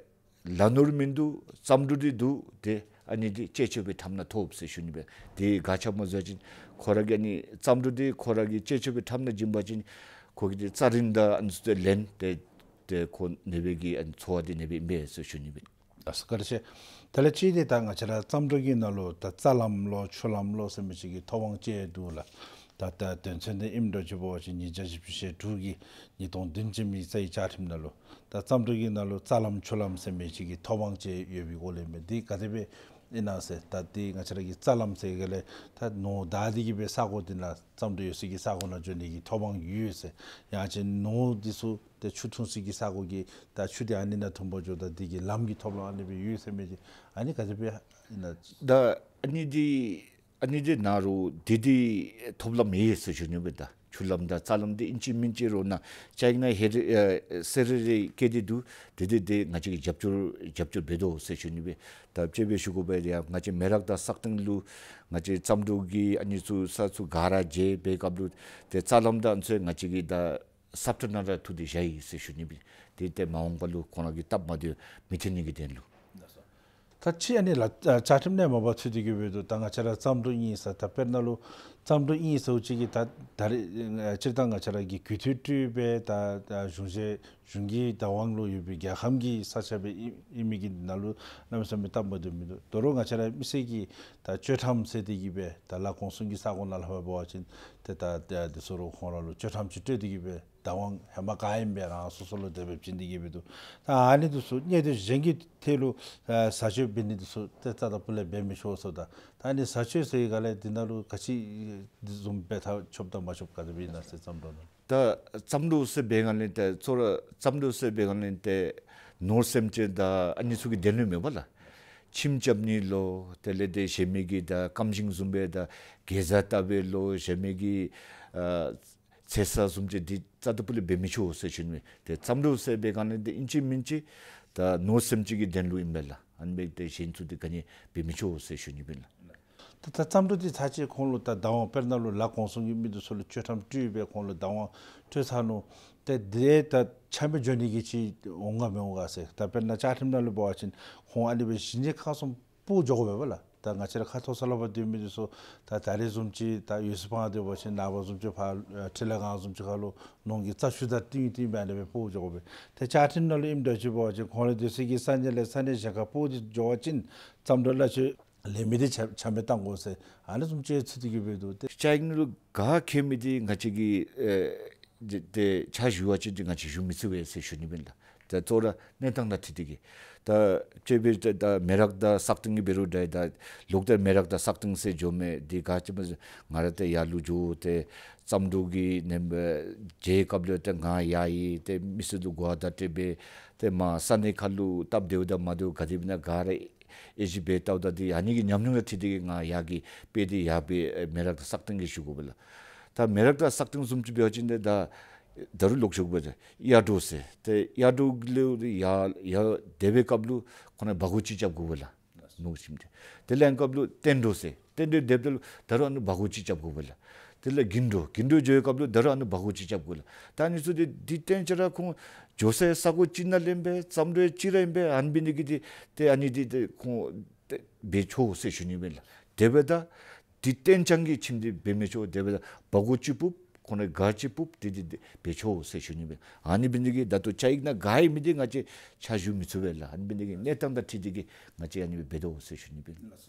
ལ་ནོར་མིན་འདུག། བརྩམས་སྒྲུང་འདི་འདུག། ཏེ་ཨ་ནི་འདི་བཅས་བཅོས་པའི་ཁྲམ་ནང་ཐོབ་ཟེར་ཞུ་ནི་སྦེ། དེ་ག་ཅི་སྨོ་ཟེར་བ་ཅིན་ཁོ་ར་གི་ཨ་ནི་བརྩམས་སྒྲུང་འདི་ཁོ་ར་གི་བཅས་བཅོས་པའི་ཁྲམ་ནང་བྱིན་པ་ཅིན་ཁོ་གིས་ཏེ་རྩ་རིན་དང་ཨ་ནི་ཚུ་ཏེ་ལེན། ཏེ་ཏེ་ཁོ་ཨ་ནི་སྦེ་གི་ཨ་ནི་འཚོ་བ་འདི་ཨ་ནི་སྦེ་ཨིན་པས་ཟེར་ཞུ་ནི་སྦེ། ལགས་སོ། བཀའ་དྲིན་ཆེ། དེ་ལས་ཅིག་འདི་ད་ང་བཅས་ར་བརྩམས་སྒྲུང་གི་ནང་ལུ་ད་རྩ་ལམ་ལོ་ཆུ་ལམ་ལོ་ཟེར་མི་ཅིག་གི་ཐོབ་དབང་ཅིག་འདུག་ལགས། ད་ད་དོན་ཚན་འདི་ཨིནམ་འདྲཝ་ཅིག་འབད་བ་ཅིན་ཉིས་བརྒྱ་བཞི་བཅུ་ཞེ་དྲུག་གི་ཉིས་སྟོང་བདུན་ཅུ་མི་རྩའི་བཅའ་ཁྲིམས་ནང་ལུ་ད་བརྩམས་སྒྲུང་གི་ནང་ལུ་རྩ་ལམ་ཆུ་ལམ་ཟེར་མི་ཅིག་གི་ཐོབ་དབང་ཅིག་ཡོད་པའི་སྐོར་ལས་མས། འདི་ག་དེ་སྦེ་ཨིན་ན་ཟེར། ད་འདི་ང་བཅས་ར་གི་རྩ་ལམ་ཟེར་ག་ལས་ད་ནོར་བདའ་སྟེ་གི་སྦེ་ས་གོ་འདི་ནང་བརྩམས་སྒྲུང་ཡོད་སའི་གི་ས་གོ་ནང་འགྱོ་ནི་གི་ཐོབ་དབང་ཡོད་ཟེར། ཡང་ཅིན་ནོར་འདི་ཚུ་ཏེ་ཆུ་འཐུང་སའི་གི་ས་གོ་གི་ད་ཆུ་འདི་ཨ་ནི་ནང་འཐུང་པར་འགྱོཝ་ད་འདི་གི་ལམ་གྱི་ཐོབ་དབང་ཨ་ནི་སྦེ་ཡོད་ཟེར་མི་འདི་ཨ་ནི་ག་དེ་སྦེ་ཨིན་ན། ད་ཨ་ནི་འདི་ཨ་ནི་འདི་ནཱ་རུང་འདི་འདི་ཐོབ་ལམ་ཡོད་ཟེར་ཞུ་ནི་སྦེ། ད་ཆུ་ལམ་དང་རྩ་ལམ་འདི་ཨིན་ཅི་མིན་ཅི་རུང་ནཱ་བཅའ་ཡིག་ནང་ཧེ་རེ་ཨེ་གསལ་རེ་རེ་བཀོད་དེ་འདུག། འདི་འདི་འདི་ང་བཅས་ཀྱིས་རྒྱབ་སྐྱོར་རྒྱབ་སྐྱོར་འབད་དོ་ཟེར་ཞུ་ནི་སྦེ། ད་དཔྱེ་སྦེ་ཞུ་དགོ་པས། ཡ་ང་བཅས་མེ་རག་དང་སག་སྟེང་ལུ་ང་བཅས་བརྩམས་སྒྲུང་གི་ཨ་ནི་ཚུ་ས་ཚུ་ག་ར་མཇལ་བའི་སྐབས་ལུ་ཏེ་རྩ་ལམ་དང་ཨ་ནི་ཚུ་ང་བཅས་ཀྱིས་ད་ས་ཁྲ་ནང་ར་བཙུགས་ཏེ་བཞག་ཡི་ཟེར་ཞུ་ནི་སྦེ། དེ་ཏེ་མ་འོངས་པ་ལུ་ཁོང་ར་གི་སྟབས་མ་བདེཝ་མི་ཐོན་ནི་གི་དོན་ལུ། ད་ཅི་ཨ་ནི་ལགས་བཅའ་ཁྲིམས་ནང་མ་པ་ཚུད་དེ་གི་སྦེ་འདུག། ད་ང་བཅས་ར་བརྩམས་སྒྲུང་ཨིན་ཟེར་ད་དཔེར་ན་ལུ་བརྩམས་སྒྲུང་ཨིན་ཟེརཝ་ཅིག་གིས་ད་ད་རེས་སྤྱིར་བཏང་ང་བཅས་ར་གི་གུས་བཏུད་སྤྲོད་པའི་ད་ད་གཞུང་བཞེས་གཞུང་གི་བདག་དབང་ལུ་ཡོད་པའི་རྒྱལ་ཁམས་ཀྱི་ས་ཆ་སྦེ་ཨིན་ཨིན་མི་གི་ནང་ལུ་གནམ་མེད་ས་མེད་སྟབས་མ་བདེཝ་མིན་འདུག། དོ་རུང་ང་བཅས་ར་མི་སེར་གྱིས་ད་གཅོད་ཁྲམ་ཟེར་ཏེ་གི་སྦེ་ད་ལ་གོང་གསུམ་གྱི་ས་གོ་ནང་ལུ་འབད་བ་ཅིན་ཏེ་ད་ད་དེ་ཚུ་རུང་ཁོང་ར་ལུ་གཅོད་ཁྲམ་ཅིག་སྤྲོད་དེ་གི་སྦེ་བདག་དབང་ཧེ་མ་ག་ཨིན་པའི་རང་སོ་སོ་ལུ་དེ་སྦེ་བྱིན་ཏེ་གི་སྦེ་འདུག། ད་ཨ་ནི་དེ་ཚུ་གནད་དོན་གཞན་གྱི་ཐད་ལུ་ཨ་བཟའ་སྤྱོད་འབད་ནི་དེ་ཚུ་ཏེ་རྩ་དང་པོ་ལས་འབད་མི་ཆོག་ཟེརཝ་ད་ད་ཨ་ནི་བཟའ་སྤྱོད་ཟེར་ག་ལས་འདི་ནང་ལུ་ག་ཅི་འདི་བཟུམ་འབད་ཐབས་ཆོགཔ་དང་མ་ཆོགཔ་ག་དེ་སྦེ་ཨིན་ན་ཟེར་བརྩམས་སྒྲུང་ནང་། ད་བརྩམས་སྒྲུང་ཟེར་འབད་ག་ལས་ཏེ་གཙོ་བོ་ར་བརྩམས་སྒྲུང་ཟེར་འབད་ག་ལས་ཏེ་ནོར་སེམས་ཅན་དང་ཨ་ནི་ཚུ་གི་དོན་ལུ་མེན་པ་ལགས། ཁྱིམ་རྐྱབ་ནི་ལོ་དེ་ལས་ཏེ་གཞན་མི་གི་ད་ཀམ་ཤིང་བཟུམ་སྦེ་ད་གེ་ཛ་བཏབ་པའི་ལོ་གཞན་མི་གི་ཨ་ཚེ་ས་བཟུམ་ཅིག་འདི་རྩ་དང་པོ་ལས་འབད་མི་ཆོག་ཟེར་ཞུ་ནི་སྦེ། ཏེ་བརྩམས་སྒྲུང་ཟེར་འབད་ག་ལས་ཏེ་ཨིན་ཅི་མིན་ཅི་ད་ནོར་སེམས་ཅན་གྱི་དོན་ལུ་ཨིན་པས་ལགས། ཨ་ནི་སྦེ་ཏེ་གཞན་ཚུ་འདི་ག་ནི་འབད་མི་ཆོག་ཟེར་ཞུ་ནི་སྦེ་ལགས། ད་ད་བརྩམས་སྒྲུང་འདི་ཚར་ཅིག་ཁོང་ལུ་ད་བདག་དབང་དཔེར་ན་ལུ་ལ་གོང་གསུམ་གྱི་མི་འདི་ཚུ་ལུ་གཅོད་ཁྲམ་སྤྲོད་སྦེ་ཁོང་ལུ་བདག་དབང་སྤྲོད་ཚར་ནུག། ཏེ་དེ་ད་ཆ་མེད་འགྱོ་ནི་གི་ཅིག་འོང་ག་མི་འོང་ག་ཟེར། ད་དཔེར་ན་བཅའ་ཁྲིམས་ནང་ལུ་འབད་བ་ཅིན་ཁོང་ཨ་ནི་སྦེ་གཞི་ནས་ཁ་གསུམ་སྤོ་འགྱོ་དགོ་པས་ལགས། ད་ང་བཅས་ར་ཁ་ཐོར་ས་ལུ་ཕར་སྡོད་མི་འདི་ཚུ་ད་ད་རེས་བཟུམ་ཅིག་ད་ཡོད་ཚད་སྤང་སྟེ་འབད་བ་ཅིན་ནངས་པ་བཟུམ་ཅིག་ཕར་ཨ་ཁྲི་ལས་གང་བཟུམ་ཅིག་ཁར་ལུ་ནང་གི་རྩ་ཤུལ་དང་གཏིང་གཏིང་སྦེ་ཨ་ནི་སྦེ་སྤོ་འགྱོ་དགོ་པས། ཏེ་བཅའ་ཁྲིམས་ནང་ལུ་ཨིནམ་འདྲཝ་ཅིག་འབད་བ་ཅིན་ཁོང་རའི་སྡོད་ས་གི་ས་གནས་ལས་ས་གནས་གཞན་ཁར་སྤོ་སྟེ་འགྱོ་བ་ཅིན་བརྩམས་སྒྲུང་གླ་སྤྱོད་ལེན་མི་འདི་ཆ་ཆ་མེད་བཏང་དགོ་ཟེར་ཨ་ནི་བཟུམ་ཅིག་ཚུད་དེ་གི་སྦེ་འདུག། ཏེ་བཅའ་ཡིག་ནང་ལུ་ག་འཁོད་མི་འདི་ང་བཅས་ཀྱིས་ཨེ་ཏེ་ཏེ་ཕྱག་ཞུ་བ་ཅིན་འདི་ང་བཅས་ཞུ་མི་ཚུགས་པས་ཟེར་ཞུ་ནི་ཨིན་ལགས། ད་གཙོ་བོ་ར་གནས་སྟངས་དང་འཁྲིལ་ཏེ་གི་ད་དཔྱེ་འབད་ད་ད་མེ་རག་དང་སག་སྟེང་གི་འབད་རུང་འདྲ། ད་ལོག་སྟེ་མེ་རག་དང་སག་སྟེང་ཟེར་འགྱོ་མི་འདི་ག་ཅི་སྨོ་ཟེར་ང་ར་ཏེ་ཡར་ལུ་འགྱོ་སྟེ་བརྩམས་སྒྲུང་གི་ནེམ་སྦེ་མཇལ་སྐབས་ལུ་ཏེ་ང་ཡར་ཡི་ཏེ་མི་སེར་ལུ་གོ་བརྡ་སྤྲོད་སྦེ་ཏེ་མར་ས་གནས་ཁར་ལུ་སྟབས་བདེཝ་དང་མ་བདེཝ་ག་དེ་སྦེ་ཨིན་ན་ག་ར་དབྱེ་ཞིབ་འབད་བལྟཝ་ད་འདི་ཨ་ནི་གི་ཉམས་མྱོང་དང་འཁྲིལ་ཏེ་གི་ང་ཡར་གྱི་དཔེ་འདི་ཡར་སྦེ་མེ་རག་དང་སག་སྟེང་གི་ཞུ་དགོ་པས་ལགས། ད་མེ་རག་དང་སག་སྟེང་བཟུམ་ཅིག་འབད་བ་ཅིན་ཏེ་ད་ད་རུང་ལོག་ཞུ་དགོ་པས། ཏེ་གཡའ་བྲོ་ཟེར། ཏེ་གཡའ་བྲོ་ལས་ཡར་ཡར་སྡོད་པའི་སྐབས་ལུ་ཁོང་ར་སྦ་སྒོར་གཅིག་རྐྱབ་དགོ་པས་ལགས། ནུབ་ཁ་ཐུག་སྟེ། དེ་ལས་སྐབས་ལུ་བསྟན་འགྲོ་ཟེར། བསྟན་འགྲོ་སྡོདཔ་ད་ལུ་ད་རུང་ཨ་ནི་སྦ་སྒོར་གཅིག་རྐྱབ་དགོ་པས་ལགས། དེ་ལས་དགུན་འགྲོ་དགུན་འགྲོ་འགྱོ་བའི་སྐབས་ལུ་ད་རུང་ཨ་ནི་སྦ་སྒོར་གཅིག་རྐྱབ་དགོ་ལགས། ད་ཨ་ནི་ཚུ་འདི་འདི་བསྟན་ཆ་ར་ཁོང་འགྱོ་སའི་ས་གོ་གཅིག་ནང་ལས་ཨིན་པས། བརྩམས་སྒྲུང་གཅིག་ར་ཨིན་པས། ཨ་ནི་འབད་ནི་གིས་འདི་ཏེ་ཨ་ནི་འདི་ཏེ་ཁོང་ཏེ་འབད་ཆོག་ཟེར་ཞུ་ནི་ཨིན་ལགས། དེ་འབདཝ་ད་འདི་བསྟན་ཆ་གི་ཁྱིམ་འདི་འབད་མི་ཆོག། དེ་འབདཝ་ད་སྦ་སྒོར་གཅིག་ཕུད་ཁོང་ར་སྒར་གཅིག་ཕུད་འདི་འདི་འདི་འབད་ཆོག་ཟེར་ཞུ་ནི་ཨིན། ཨ་ནི་འབད་ནི་གིས་ད་ལྟོ་བཅའ་ཡིག་ནང་ག་ཡོད་མི་འདི་ང་བཅས་ཕྱག་ཞུ་མི་ཚུགས་པས་ལགས། ཨ་ནི་འབད་ནི་གིས་གནས་སྟངས་དང་འཁྲིལ་ཏེ་གི་ང་བཅས་ཨ་ནི་འབད་དོ་ཟེར་ཞུ་ནི་ཨིན།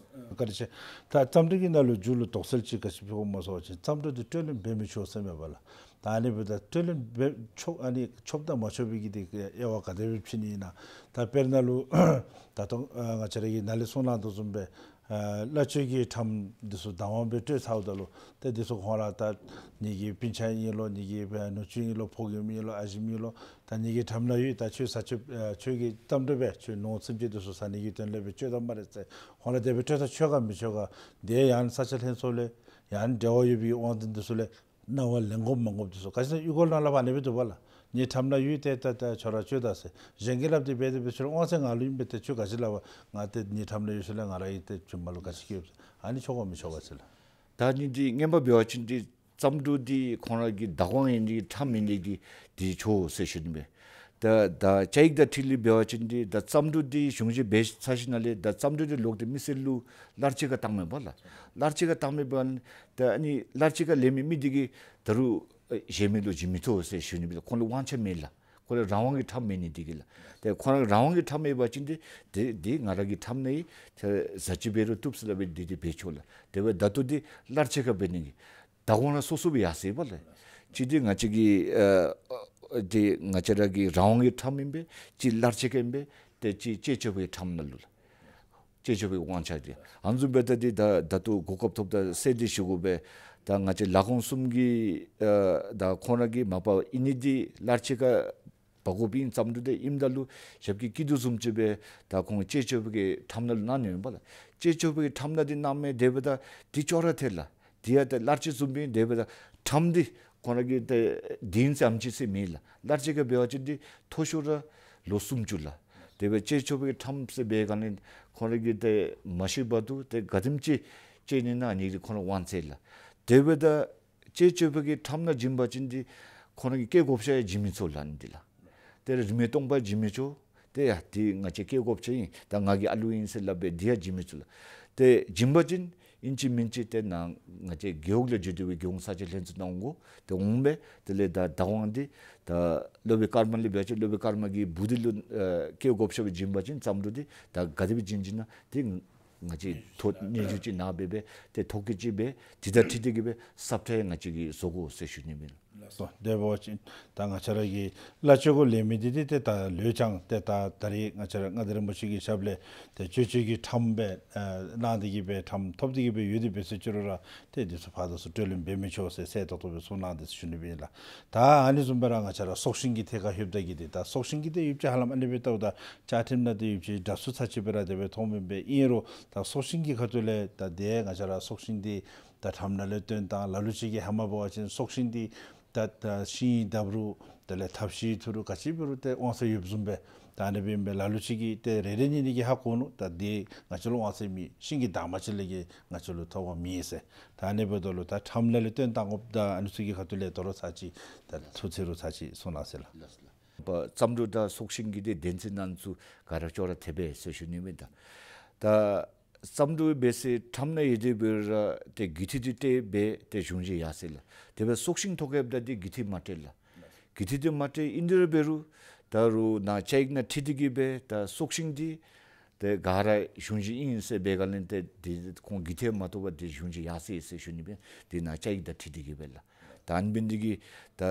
བཀའ་དྲིན་ཆེ། ད་བརྩམས་སྒྲུང་གི་ནང་ལུ་མཇུག་ལུ་དོགས་སེལ་ཅིག་ག་ཅི་ཕུལ་དགོཔ་སྨོ་ཟེར་བ་ཅིན་བརྩམས་སྒྲུང་འདི་སྤྲོད་ལེན་འབད་མི་ཆོག་ཟེར་མས་པ་ལགས། ད་ཨ་ནི་འབདཝ་ད་སྤྲོད་ལེན་འབད་ཆོག་ཨ་ནི་ཆོགཔ་དང་མ་ཆོག་པའི་གི་འདི་དབྱེ་བ་ག་དེ་སྦེ་ཕྱེ་ནི་ཨིན་ན། ད་དཔེར་ན་ལུ་ད་ལྟོ་ཨ་ང་བཅས་ར་གིས་ནཱ་ལས་གསུངས་གནང་དོ་བཟུམ་སྦེ་ཨ་གླ་སྤྱོད་ཀྱི་ཁྲམ་འདི་ཚུ་བདག་དབང་སྦེ་སྤྲོད་ཚརཝ་ད་ལུ་ཏེ་འདི་ཚུ་ཁོང་ར་ད་ངེ་གི་སྤུན་ཆ་ཨིན་ལོ་ངེ་གི་ནུ་གཅུང་ཨིན་ལོ་ཕོ་རྒནམ་ཨིན་ལོ་ཨ་ཞེམོ་ཨིན་ལོ་ད་ངེ་གི་ཁྲམ་ནང་ཡོད། ད་ཁྱོད་བཟའ་ཆོས་ཨ་ཁྱོད་ཀྱི་བརྩམས་སྒྲུང་སྦེ་ཁྱོད་ནོར་སེམས་ཅན་འདི་ཚུ་བཟའ་ནི་གི་དོན་ལས་སྦེ་སྤྱོད་དོ་སྨ་རེ་ཟེར་ཁོང་ར་དེ་སྦེ་སྤྲོད་ད་ཆོག་ག་མི་ཆོག་ག། དེ་ཡང་ས་སྐྱ་ལྷན་ཚོགས་ལས་ཡང་འབྲེལ་བ་ཡོད་པའི་དབང་འཛིན་འདི་ཚུ་ལས་གནང་བ་ལེན་དགོཔ་མ་དགོཔ་འདི་ཚུ་ག་ཅི་ན་གཡུས་སྒོ་ནང་ལས་ཕར་ཨ་ནི་སྦེ་འདུག་པ་ལགས། ངེའི་ཁྲམ་ནང་ཡོད། ཏེ་ད་ད་ཁྱོད་ར་སྤྱོད་ད་ཟེར། གཞན་གྱིས་སླབ་སྟེ་འབད་དེ་འབད་ཁྱོད་ར་དབང་ཚད་ང་ལུ་ཨིན་པས། ཏེ་ཁྱོད་ག་ཅི་སླབ་པ། ང་ཏེ་ངེའི་ཁྲམ་ནང་ཡོད་ཟེར་ལས་ང་ར་ཨིན། ཏེ་ཁྱོད་མ་ལུ་ག་ཅི་སྐྱོན་ཡོད་ཟེར། ཨ་ནི་ཆོག་ག་མི་ཆོག་ག་ཟེར་ལགས། ད་ཨ་ནི་འདི་ངན་པ་འབད་བ་ཅིན་འདི་བརྩམས་སྒྲུང་འདི་ཁོང་ར་གི་བདག་དབང་ཨིན་ནི་ཁྲམ་ཨིན་ནི་གི་འདི་ཆོག་ཟེར་ཞུ་ནི་མས། ད་ད་བཅའ་ཡིག་དང་འཁྲིལ་ཏེ་འབད་བ་ཅིན་འདི་ད་བརྩམས་སྒྲུང་འདི་གཞུང་བཞེས་འབད་ཚར་ཞིནམ་ལས་ད་བརྩམས་སྒྲུང་འདི་ལོག་སྟེ་མི་སེར་ལུ་གླ་ཆ་ཁར་བཏང་མི་པ་ལགས། གླ་ཆ་ཁར་བཏང་མི་པ་ད་ཨ་ནི་གླ་ཆ་ཁར་ལེན་མི་མི་འདི་གིས་ད་རུང་ཨེ་གཞན་མི་ལུ་བྱིན་མི་ཚུགས་ཟེར་ཞུ་ནི་མས་ལགས། ཁོང་ལུ་དབང་ཆ་མེད་ལགས། ཁོང་ལུ་རང་དབང་གི་ཁྲམ་མེད་ནི་འདི་གིས་ལགས། ཏེ་ཁོང་རང་དབང་གི་ཁྲམ་མེད་པ་ཅིན་འདི་འདི་འདི་ང་ར་གི་ཁྲམ་ནང་ཡོད། ཏེ་བཟའ་ཆོས་འབད་རུང་བཏུབ་ཟེར་སླབ་སྦེ་འདི་འདི་འབད་ཆོག་ལགས། དེ་འབདཝ་ད་ད་ལྟོ་འདི་གླ་ཆ་ཁར་འབད་ནི་གི་བདག་དབང་ར་སོ་སོ་སྦེ་ཡར་སོ་ཡི་པ་ལགས། གཅིག་འདི་ང་བཅས་ཀྱི་ཨ་ཨ་འདི་ང་བཅས་ར་གི་རང་དབང་གི་ཁྲམ་ཨིན་པས། གཅིག་གླ་ཆ་ཁར་ཨིན་པས། ཏེ་གཅིག་སྤྱི་སྤྱོད་པའི་ཁྲམ་ནང་ལུ་ལགས། སྤྱི་སྤྱོད་པའི་དབང་ཆ་འདི་ཨ་ནི་བཟུམ་སྦེ་ད་འདི་ད་ད་ལྟོ་གོ་སྐབས་ཐོབ་ད་གསལ་འདི་ཞུ་དགོ་པས། ད་ང་བཅས་ལས་ཁུངས་གསུམ་གྱི་ཨ་ད་ཁོང་ར་གིས་མ་པ་ཨིན་ནི་འདི་གླ་ཆ་ཁར་འབག་དགོཔ་ཨིན། བརྩམས་སྒྲུང་འདི་ཨིནམ་ད་ལུ་ཞབས་ཀྱིས་བསྐྱིལ་དོ་བཟུམ་ཅིག་སྦེ་ད་ཁོང་སྤྱི་སྤྱོད་པའི་ཁྲམ་ནང་ལུ་གནང་ནི་ཨིན་པ་ལགས། སྤྱི་སྤྱོད་པའི་ཁྲམ་ནང་འདི་གནང་མི་དེ་འབདཝ་ད་འདི་ཅོག་ར་འཐད་ལགས། འདི་ཡང་ད་གླ་ཆ་བཟུམ་སྦེ་དེ་འབདཝ་ད་ཁྲམ་འདི་ཁོང་ར་གིས་ད་འདི་ཨིན་ཟེར་ཨ་ནེམ་ཅིག་ཟེར་མེད་ལགས། གླ་ཆ་ཁར་འབད་བ་ཅིན་འདི་མཐོ་ཤོས་ར་ལོ་སུམ་ཅུ་ལགས། དེ་སྦེ་སྤྱི་སྤྱོད་པའི་ཁྲམ་ཟེར་འབད་ག་ནི་ཁོང་ར་གིས་ད་མ་ཤི་བར་དུ་ད་ག་དེམ་ཅིག་སྤྱོད་ནི་ཨིན་ན་ཨ་ནི་འདི་ཁོང་ར་དབང་ཚད་ལགས། དེ་འབདཝ་ད་སྤྱི་སྤྱོད་པའི་ཁྲམ་ནང་བྱིན་པ་ཅིན་འདི་ཁོང་ར་གི་སྐྱེས་སྒོ་ཕྱག་ཡང་བྱིན་མི་ཚུགས་ལགས་ཨ་ནི་འདི་ལགས། ཏེ་རིན་མེད་སྟོང་པ་བྱིན་མི་ཆོག། ཏེ་ཡ་འདི་ང་བཅས་སྐྱེས་སྒོ་ཕྱག་ཨིན། ད་ང་གི་ཨ་ལུ་ཨིན་ཟེར་སླབ་སྦེ་འདི་ཡང་བྱིན་མི་ཚུགས་ལགས། ཏེ་བྱིན་པ་ཅིན་ཨིན་ཅི་མིན་ཅི་ཏེ་ནཱ་ང་བཅས་རྒེད་འོག་ལས་བརྒྱུད་དེ་སྦེ་རྒྱལ་ཡོངས་ས་སྐྱ་ལྷན་ཚོགས་ནང་འོང་དགོ། ཏེ་འོང་སྦེ་དེ་ལས་ད་བདག་དབང་འདི་ད་སློབ་དཔོན་ཀརྨ་ལས་འབད་བ་ཅིན་སློབ་དཔོན་ཀརྨ་གི་བུ་འདི་ལུ་ཨ་སྐྱེས་སྒོ་ཕྱག་སྦེ་བྱིན་པ་ཅིན་བརྩམས་སྒྲུང་འདི་ད་ག་དེ་སྦེ་བྱིན་བྱིན་ན་ཏེ་ང་བཅས་ཐོ་སྙན་ཞུ་ཅིག་ནཱ་འབད་སྦེ་ཏེ་ཐོ་བཀོད་ཅིག་སྦེ་འདི་དང་འཁྲིལ་ཏེ་གི་སྦེ་ས་ཁྲ་ཡང་ང་བཅས་ཀྱིས་བཟོ་དགོ་ཟེར་ཞུ་ནི་ཨིན། ལགས་སོ། དེ་འབད་བ་ཅིན་ད་ང་བཅས་ར་གི་གླ་སྤྱོད་གུ་ལེན་མི་འདི་འདི་ཏེ་ད་ལོས་ཀྱང་ཏེ་ད་ད་རེས་ང་བཅས་ར་མངའ་བདག་རིན་པོ་ཆེ་གི་ཞབས་ལས་ཏེ་སྤྱི་སྤྱོད་ཀྱི་ཁྲམ་སྦེ་ཨ་གནང་སྟེ་གི་སྦེ་ཁྲམ་ཐོབ་སྟེ་གི་སྦེ་ཡོད་དེ་འབད་ཟེར་ཅི་རུང་ར་ཏེ་འདི་ཚུ་ཕར་དང་ཚུར་སྤྲོད་ལེན་འབད་མི་ཆོག་ཟེར་གསལ་ཏོག་ཏོ་སྦེ་གསུངས་གནང་སྟེ་ཞུ་ནི་ཨིན་ལགས། ད་ཨ་ནི་བཟུམ་སྦེ་ར་ང་བཅས་ར་སྲོག་ཤིང་གི་ཐད་ཁར་ལྷོདཔ་ད་གི་འདི་ད་སྲོག་ཤིང་གི་འདི་ཡོདཔ་ཅིག་ཧ་ལམ་ཨ་ནི་སྦེ་བལྟཝ་ད་བཅའ་ཁྲིམས་ནང་འདི་ཡོདཔ་ཅིག་འདྲ་སུ་ཚར་ཅིག་སྦེ་ར་དེ་སྦེ་མཐོངམ་ཨིན་པས། ཨིན་རུང་ད་སྲོག་ཤིང་གི་ཁ་ཐུག་ལས་ད་འདི་ང་བཅས་ར་སྲོག་ཤིང་འདི་ད་ཁྲམ་ནང་ལས་བཏོན་བཏང་། ལ་ལུ་ཅིག་གིས་ཧེ་མ་འབད་བ་ཅིན་སྲོག་ཤིང་འདི་ད་ད་ཤིང་བརྡབ་རུང་ད་ དེ་ལས་ཐབས་ཤེས་ཐུ་རུ་ག་ཅི་འབད་རུང་ཏེ་དབང་ཚད་ཡོདཔ་བཟུམ་སྦེ། ད་ཨ་ནི་སྦེ་ཨིན་པས། ལ་ལུ་ཅིག་གིས་ཏེ་རེ་རེ་གཉིས་གཉིས་ཀྱིས་ཧ་གོ་ནུག། ད་འདི་ང་བཅས་ལུ་དབང་ཚད་མེད། ཤིང་གི་འདབ་མ་ཅིག་ལས་ཀྱི་ང་བཅས་ལུ་ཐོབ་པ་མེད་ཟེར། ད་ཨ་ནི་འབདཝ་ད་ལུ་ད་ཁྲམ་ལས་ལུ་བཏོན་བཏང་དགོཔ་ད་ཨ་ནི་ཚུ་གི་ཁ་ཐུག་ལས་དོ་རུང་ཚར་ཅིག་ད་ཐུགས་ཚེ་རུ་ཚར་ཅིག་གསུང་གནང་ཟེར་ལགས། ལགས་སོ་ལགས། པ་རྩ་འགྲོ་དང་སྲོག་ཤིང་གི་དེ་དོན་ཚན་ནང་ཚུ་ག་ར་ཅོག་ར་འཐདཔ་སྦེ་ཟེར་ཞུ་ནི་མས། ད་ད་རྩ་འགྲོ་འབད་ཟེར་ཁྲམ་ནང་ཡོད་དེ་འབད་རུང་ཏེ་རྒུད་འཐུས་འདི་སྤྲོད་འབད་དེ་གཞུང་བཞེས་ཡར་སོ་ཡི་ལགས། དེ་སྦེ་སྲོག་ཤིང་ཐོག་ཁར་འབདཝ་ད་འདི་རྒུད་འཐུས་མ་སྤྲོད་ལགས། རྒུད་འཐུས་འདི་མ་སྤྲོད། ཨིན་དེ་ར་འབད་རུང་ད་རུང་ནཱ་བཅའ་ཡིག་ནང་འཁྲིལ་ཏེ་གི་སྦེ་ད་སྲོག་ཤིང་འདི་ཏེ་ག་ར་གཞུང་བཞེས་ཨིན་ཟེར་འབད་ག་ལས་ཏེ་འདི་ཁོང་རྒུད་འཐུས་མ་ཐོབ་པར་འདི་གཞུང་བཞེས་ཡར་སོ་ཡི་ཟེར་ཞུ་ནི་སྦེ་འདི་ནཱ་བཅའ་ཡིག་དང་འཁྲིལ་ཏེ་གི་སྦེ་ལགས། ད་ཨ་ནི་འབད་ནི་འདི་གིས་ད་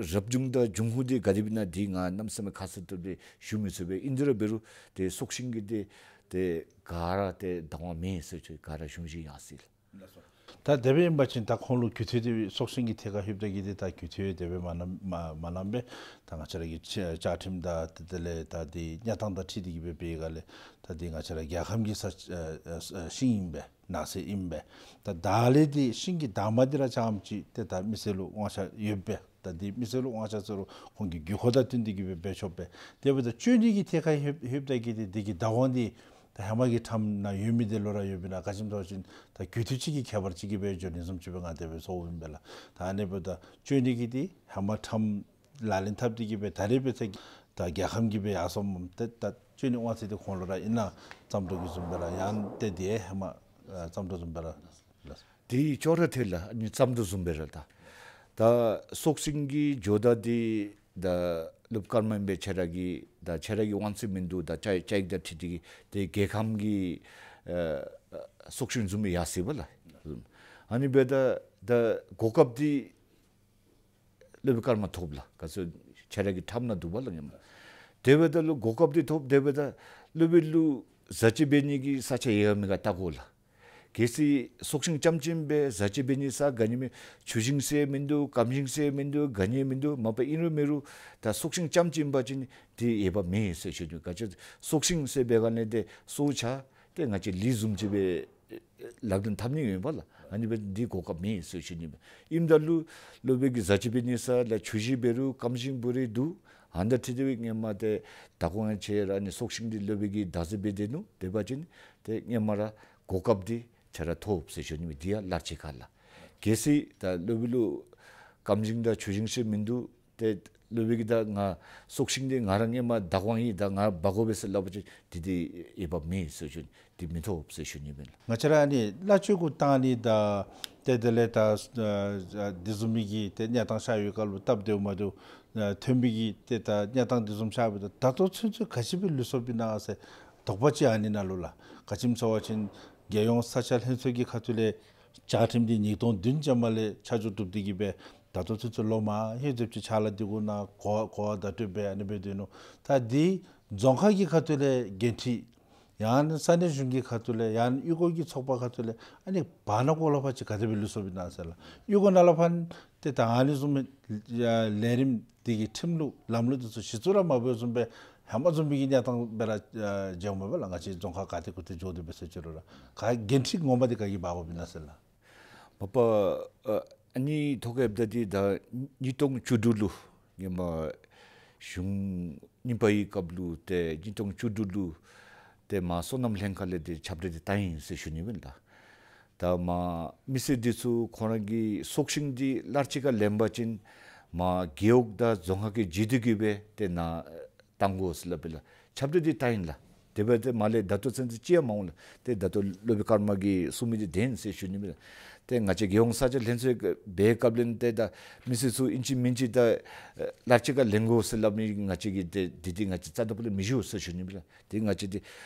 རབ་བྱུང་དང་འབྱུང་ཁུངས་འདི་ག་དེ་སྦེ་ཨིན་ན་འདི་ང་གནམ་མེད་ས་མེད་ཁ་གསལ་ཏོག་ཏོ་ཞུ་མི་ཚུགས་པས། ཨིན་དེ་ར་འབད་རུང་ཏེ་སྲོག་ཤིང་གི་འདི་ཏེ་ག་ར་ཏེ་བདག་དབང་མེད་ཟེར་ཅིག་ག་ར་གཞུང་བཞེས་ཡར་སོ་ཡི་ལགས། ད་དེ་སྦེ་ཨིན་པ་ཅིན་ད་ཁོང་ལུ་རྒུད་འཐུས་འདི་སྲོག་ཤིང་གི་ཐད་ཁར་ལྷོདཔ་ད་གི་འདི་ད་རྒུད་འཐུས་དེ་སྦེ་མ་གནང་མ་མ་གནངམ་སྦེ་ད་ང་བཅས་ར་གི་བཅའ་བཅའ་ཁྲིམས་དང་དེ་དེ་ལས་ད་འདི་གནས་སྟངས་དང་འཁྲིལ་ཏེ་གི་སྦེ་འབད་ག་ལས་ད་འདི་ང་བཅས་ར་རྒྱལ་ཁམས་ཀྱི་ས་ཨ་ཨ་ཤིང་ཨིན་པས། ནགས་ཚལ་ཨིན་པས། ད་ད་ལས་འདི་ཤིང་གི་འདབ་མ་འདི་ར་ཙམ་ཅིག་ཏེ་ད་མི་སེར་ལུ་དབང་ཆ་ཡོད་པས། ད་འདི་མི་སེར་ལུ་དབང་ཆ་ཟེར་རུང་ཁོང་གི་དགོས་མཁོ་དང་བསྟུན་ཏེ་གི་སྦེ་འབད་ཆོག་པས། དེ་འབདཝ་ད་གཅོད་ནི་གི་ཐད་ཁར་ལྷོདཔ་ལྷོདཔ་ད་གི་འདི་འདི་གི་བདག་དབང་འདི་ད་ཧེ་མ་གི་ཁྲམ་ནང་ཡོད་མི་འདི་ལུ་ར་ཡོདཔ་ཨིན་ན། ག་ཅི་སྨོ་ཟེར་བ་ཅིན་ད་རྒུད་འཐུས་ཅིག་གི་ཁྱད་པར་ཅིག་གིས་སྦེ་འགྱོ་ནི་བཟུམ་ཅིག་སྦེ་ང་དེ་སྦེ་ཚོརཝ་ཨིན་པས་ལགས། ད་ཨ་ནི་འབདཝ་ད་གཅོད་ནི་གི་འདི་ཧེ་མ་ཁྲམ་ལག་ལེན་འཐབ་སྟེ་གི་སྦེ་ད་རེས་འབད་ཚེ་ད་རྒྱལ་ཁམས་ཀྱི་སྦེ་ཡར་སོངམ་ཏེ་ད་གཅོད་ནི་དབང་ཚད་འདི་ཁོང་ལུ་ར་ཨིན་ན་རྩ་འགྲོ་གི་བཟུམ་སྦེ་ར་ཡང་ཏེ་འདི་ཧེ་མ་ཨ་རྩ་འགྲོ་བཟུམ་སྦེ་ར་ལགས། འདི་ཅོག་ར་འཐད་ལགས། ཨ་ནི་རྩ་འགྲོ་བཟུམ་སྦེ་ར་ད་ད་སྲོག་ཤིང་གི་ཇོ་བདག་འདི་ད་སློབ་དཔོན་ཀརྨ་ཨིན་པས། ཁྱེད་ར་གི་ད་ཁྱེད་ར་གི་དབང་ཚད་མིན་འདུག། ད་བཅའ་བཅའ་ཡིག་དང་འཁྲིལ་ཏེ་གི་ཏེ་རྒྱལ་ཁམས་ཀྱི་ཨ་སྲོག་ཤིང་བཟུམ་སྦེ་ཡར་སོ་ཡི་པ་ལགས། ཨ་ནི་འབདཝ་ད་ད་གོ་སྐབས་འདི་སློབ་དཔོན་ཀརྨ་ཐོབ་ལགས། ག་ཅི་ཁྱེད་ར་གི་ཁྲམ་ནང་འདུག་པ་ལགས་ཉམས། དེ་འབདཝ་ད་ལུ་གོ་སྐབས་འདི་ཐོབ། དེ་འབདཝ་ད་སློབ་དཔོན་ལུ་བཟའ་སྤྱོད་འབད་ནི་གི་ས་ཆ་ཡོད་ག་མེད་ག་བལྟ་དགོ་ལགས། གལ་སྲིད་སྲོག་ཤིང་རྐྱངམ་ཅིག་ཨིན་པས། བཟའ་སྤྱོད་འབད་ནི་ས་ག་ནི་མེད། ཆུ་ཤིང་ཟེར་མིན་འདུག། སྐམ་ཤིང་ཟེར་མིན་འདུག། ག་ནི་མིན་འདུག། མ་པ་ཨིན་རུང་མེན་རུང་ད་སྲོག་ཤིང་རྐྱངམ་ཅིག་ཨིན་པ་ཅིན་འདི་འོས་འབབ་མེད་ཟེར་ཞུ་ནི། ག་ཅི་སྲོག་ཤིང་ཟེར་འབད་ག་ནི་འདི་སྲོག་ཆགས་ཏེ་ང་བཅས་ལུད་བཟུམ་ཅིག་སྦེ་ལག་ལེན་འཐབ་ནི་ཨིན་པས་ལགས། ཨ་ནི་འབད་འདི་གོ་སྐབས་མེད་ཟེར་ཞུ་ནི་མས། ཨིནམ་ད་ལུ་སློབ་དཔོན་གྱི་བཟའ་སྤྱོད་འབད་ནི་ས་ལགས་ཆུ་ཤིང་འབད་རུང་སྐམ་ཤིང་འབད་རུང་འདུག། ཨ་ནི་དང་འཁྲིལ་ཏེ་སྦེ་སྔོན་མ་ཏེ་ད་ཁོང་ཡང་ཁྱེད་ར་ནི་སྲོག་ཤིང་འདི་སློབ་དཔོན་གྱིས་བདག་འཛིན་འབད་དེ་ནུག། དེ་འབད་བ་ཅིན་ཏེ་སྔོན་མ་ར་གོ་སྐབས་འདི་ཁྱེད་ར་ཐོབ་ཟེར་ཞུ་ནི་མས། འདི་ཡང་ལར་ཅིག་ཁར་ལགས། གལ་སྲིད་ད་སློབ་དཔོན་ལུ་སྐམ་ཤིང་དང་ཆུ་ཤིང་ཟེར་མིན་འདུག། ཏེ་སློབ་དཔོན་གྱིས་ད་ང་སྲོག་ཤིང་འདི་ང་ར་སྔོན་མ་བདག་དབང་ཨིན། ད་ང་འབག་དགོ་པས་ཟེར་སླབ་པ་ཅིན་འདི་འདི་འོས་འབབ་མེད་ཟེར་ཞུ་ནི། འདི་མི་ཐོབ་ཟེར་ཞུ་ནི་མས། ང་བཅས་ར་ཨ་ནི་གླ་ཆ་གུ་བཏང་ནི་དང་ཏེ་དེ་ལས་ད་ཨ་འདི་བཟུམ་མའི་གི་ཏེ་གནས་སྟངས་ཤར་བའི་སྐབས་ལུ་སྟབས་བདེཝ་མ་བདེཝ་ཨ་ཐོན་པའི་གི་ཏེ་ད་གནས་སྟངས་འདི་བཟུམ་ཤར་བའི་ད་ད་ལྟོ་ཚུན་ཚོད་ག་ཅི་སྦེ་ལུས་སོཔ་ཨིན་ན་ཟེར་དོགས་པ་ཅིག་ཨ་ནི་ནང་ལུ་ལགས། ག་ཅི་སྨོ་ཟེར་བ་ཅིན་རྒྱལ་ཡོངས་ས་ཆ་ལྷན་ཚོགས་ཀྱི་ཁ་ཐུག་ལས་བཅའ་ཁྲིམས་འདི་ཉིས་སྟོང་བདུན་ཅན་མ་ལས་ཆ་འཇོག་གྲུབ་སྟེ་གི་སྦེ་ད་ལྟོ་ཚུན་ཚོད་ལོ་མང་ཧེ་ཙམ་ཅིག་ཕྱག་ལཱ་འདི་གུ་ནང་གོ་གོ་བ་བརྡ་སྤྲོད་འབད་ཨ་ནི་འབད་སྡོད་ནུག། ད་འདི་རྫོང་ཁག་གི་ཁ་ཐུག་ལས་འགན་འཁྲི་ཡང་ན་ས་གནས་གཞུང་གི་ཁ་ཐུག་ལས་ཡང་ན་གཡུས་སྒོ་གི་ཚོགས་པ་ཁ་ཐུག་ལས་ཨ་ནི་བར་ན་ཀོ་ལོ་ཕར་ཅིག་ག་དེ་སྦེ་ལུས་སོཔ་ཨིན་ན་ཟེར་ལགས། གཡུས་སྒོ་ནང་ལས་ཕར་ཏེ་ད་ཨ་ནི་བཟུམ་ལས་རིམ་འདི་གི་ཁྲིམས་ལུགས་ལམ་ལུགས་འདི་ཚུ་གཞི་བཙུགས་ར་མ་འབད་བཟུམ་སྦེ་ཧེ་མ་བཟུམ་སྦེ་གི་གནས་སྟངས་སྦེ་ར་མཇལཝ་མས་པ་ལགས། ང་བཅས་རྫོང་ཁག་ག་ཏེ་གུ་ཏེ་འགྱོ་སྟེ་འབད་ཟེར་ཅི་རུང་ར་ག་འགན་འཁྲི་ངོ་མ་འདི་ག་གིས་འབག་དགོཔ་ཨིན་ན་ཟེར་ལགས། མ་པ་ཨ་ཨ་ནི་ཐོག་ཁར་འབདཝ་ད་འདི་ད་ཉིས་སྟོང་བཅུ་དྲུག་ལུ་ཧེ་མ་གཞུང་རྙིང་པ་གི་སྐབས་ལུ་ཏེ་ཉིས་སྟོང་བཅུ་དྲུག་ལུ་ཏེ་མར་སོ་ནམ་ལྷན་ཁག་ལས་ཏེ་ཁྱབ་བསྒྲགས་འདི་བཏང་ཡི་ཟེར་ཞུ་ནི་མས་ལགས། ད་མར་མི་སེར་འདི་ཚུ་ཁོང་ར་གི་སྲོག་ཤིང་འདི་ལར་ཅིག་ཁར་ལེན་པ་ཅིན་མར་རྒེད་འོག་དང་རྫོང་ཁག་གིས་བརྒྱུད་དེ་གི་སྦེ་ཏེ་ནཱ་བཏང་དགོ་ཟེར་སླབ་པས་ལགས། ཁྱབ་བསྒྲགས་འདི་བཏང་ཡི་ལགས། དེ་འབདཝ་ད་མར་ལས་ད་ལྟོ་ཚུན་ཚོད་ཅིག་ཡང་མ་འོང་ལགས། ཏེ་ད་ལྟོ་སློབ་དཔོན་ཀརྨ་གིས་གསུང་མི་འདི་བདེན་ཟེར་ཞུ་ནི་མས་ལགས། ཏེ་ང་བཅས་རྒྱལ་ཡོངས་ས་ཆ་ལྷན་ཚོགས་འབད་བའི་སྐབས་ལས་ཏེ་ད་མི་སེར་ཚུ་ཨིན་ཅི་མིན་ཅི་ད་ལར་ཅིག་ཁར་ལེན་དགོ་ཟེར་སླབ་མི་ང་བཅས་ཀྱིས་ཏེ་འདི་འདི་ང་བཅས་རྩ་དང་པོ་ལས་མི་ཞུ་ཟེར་ཞུ་ནི་མས་ལགས། ཏེ་ང་བཅས་འདི་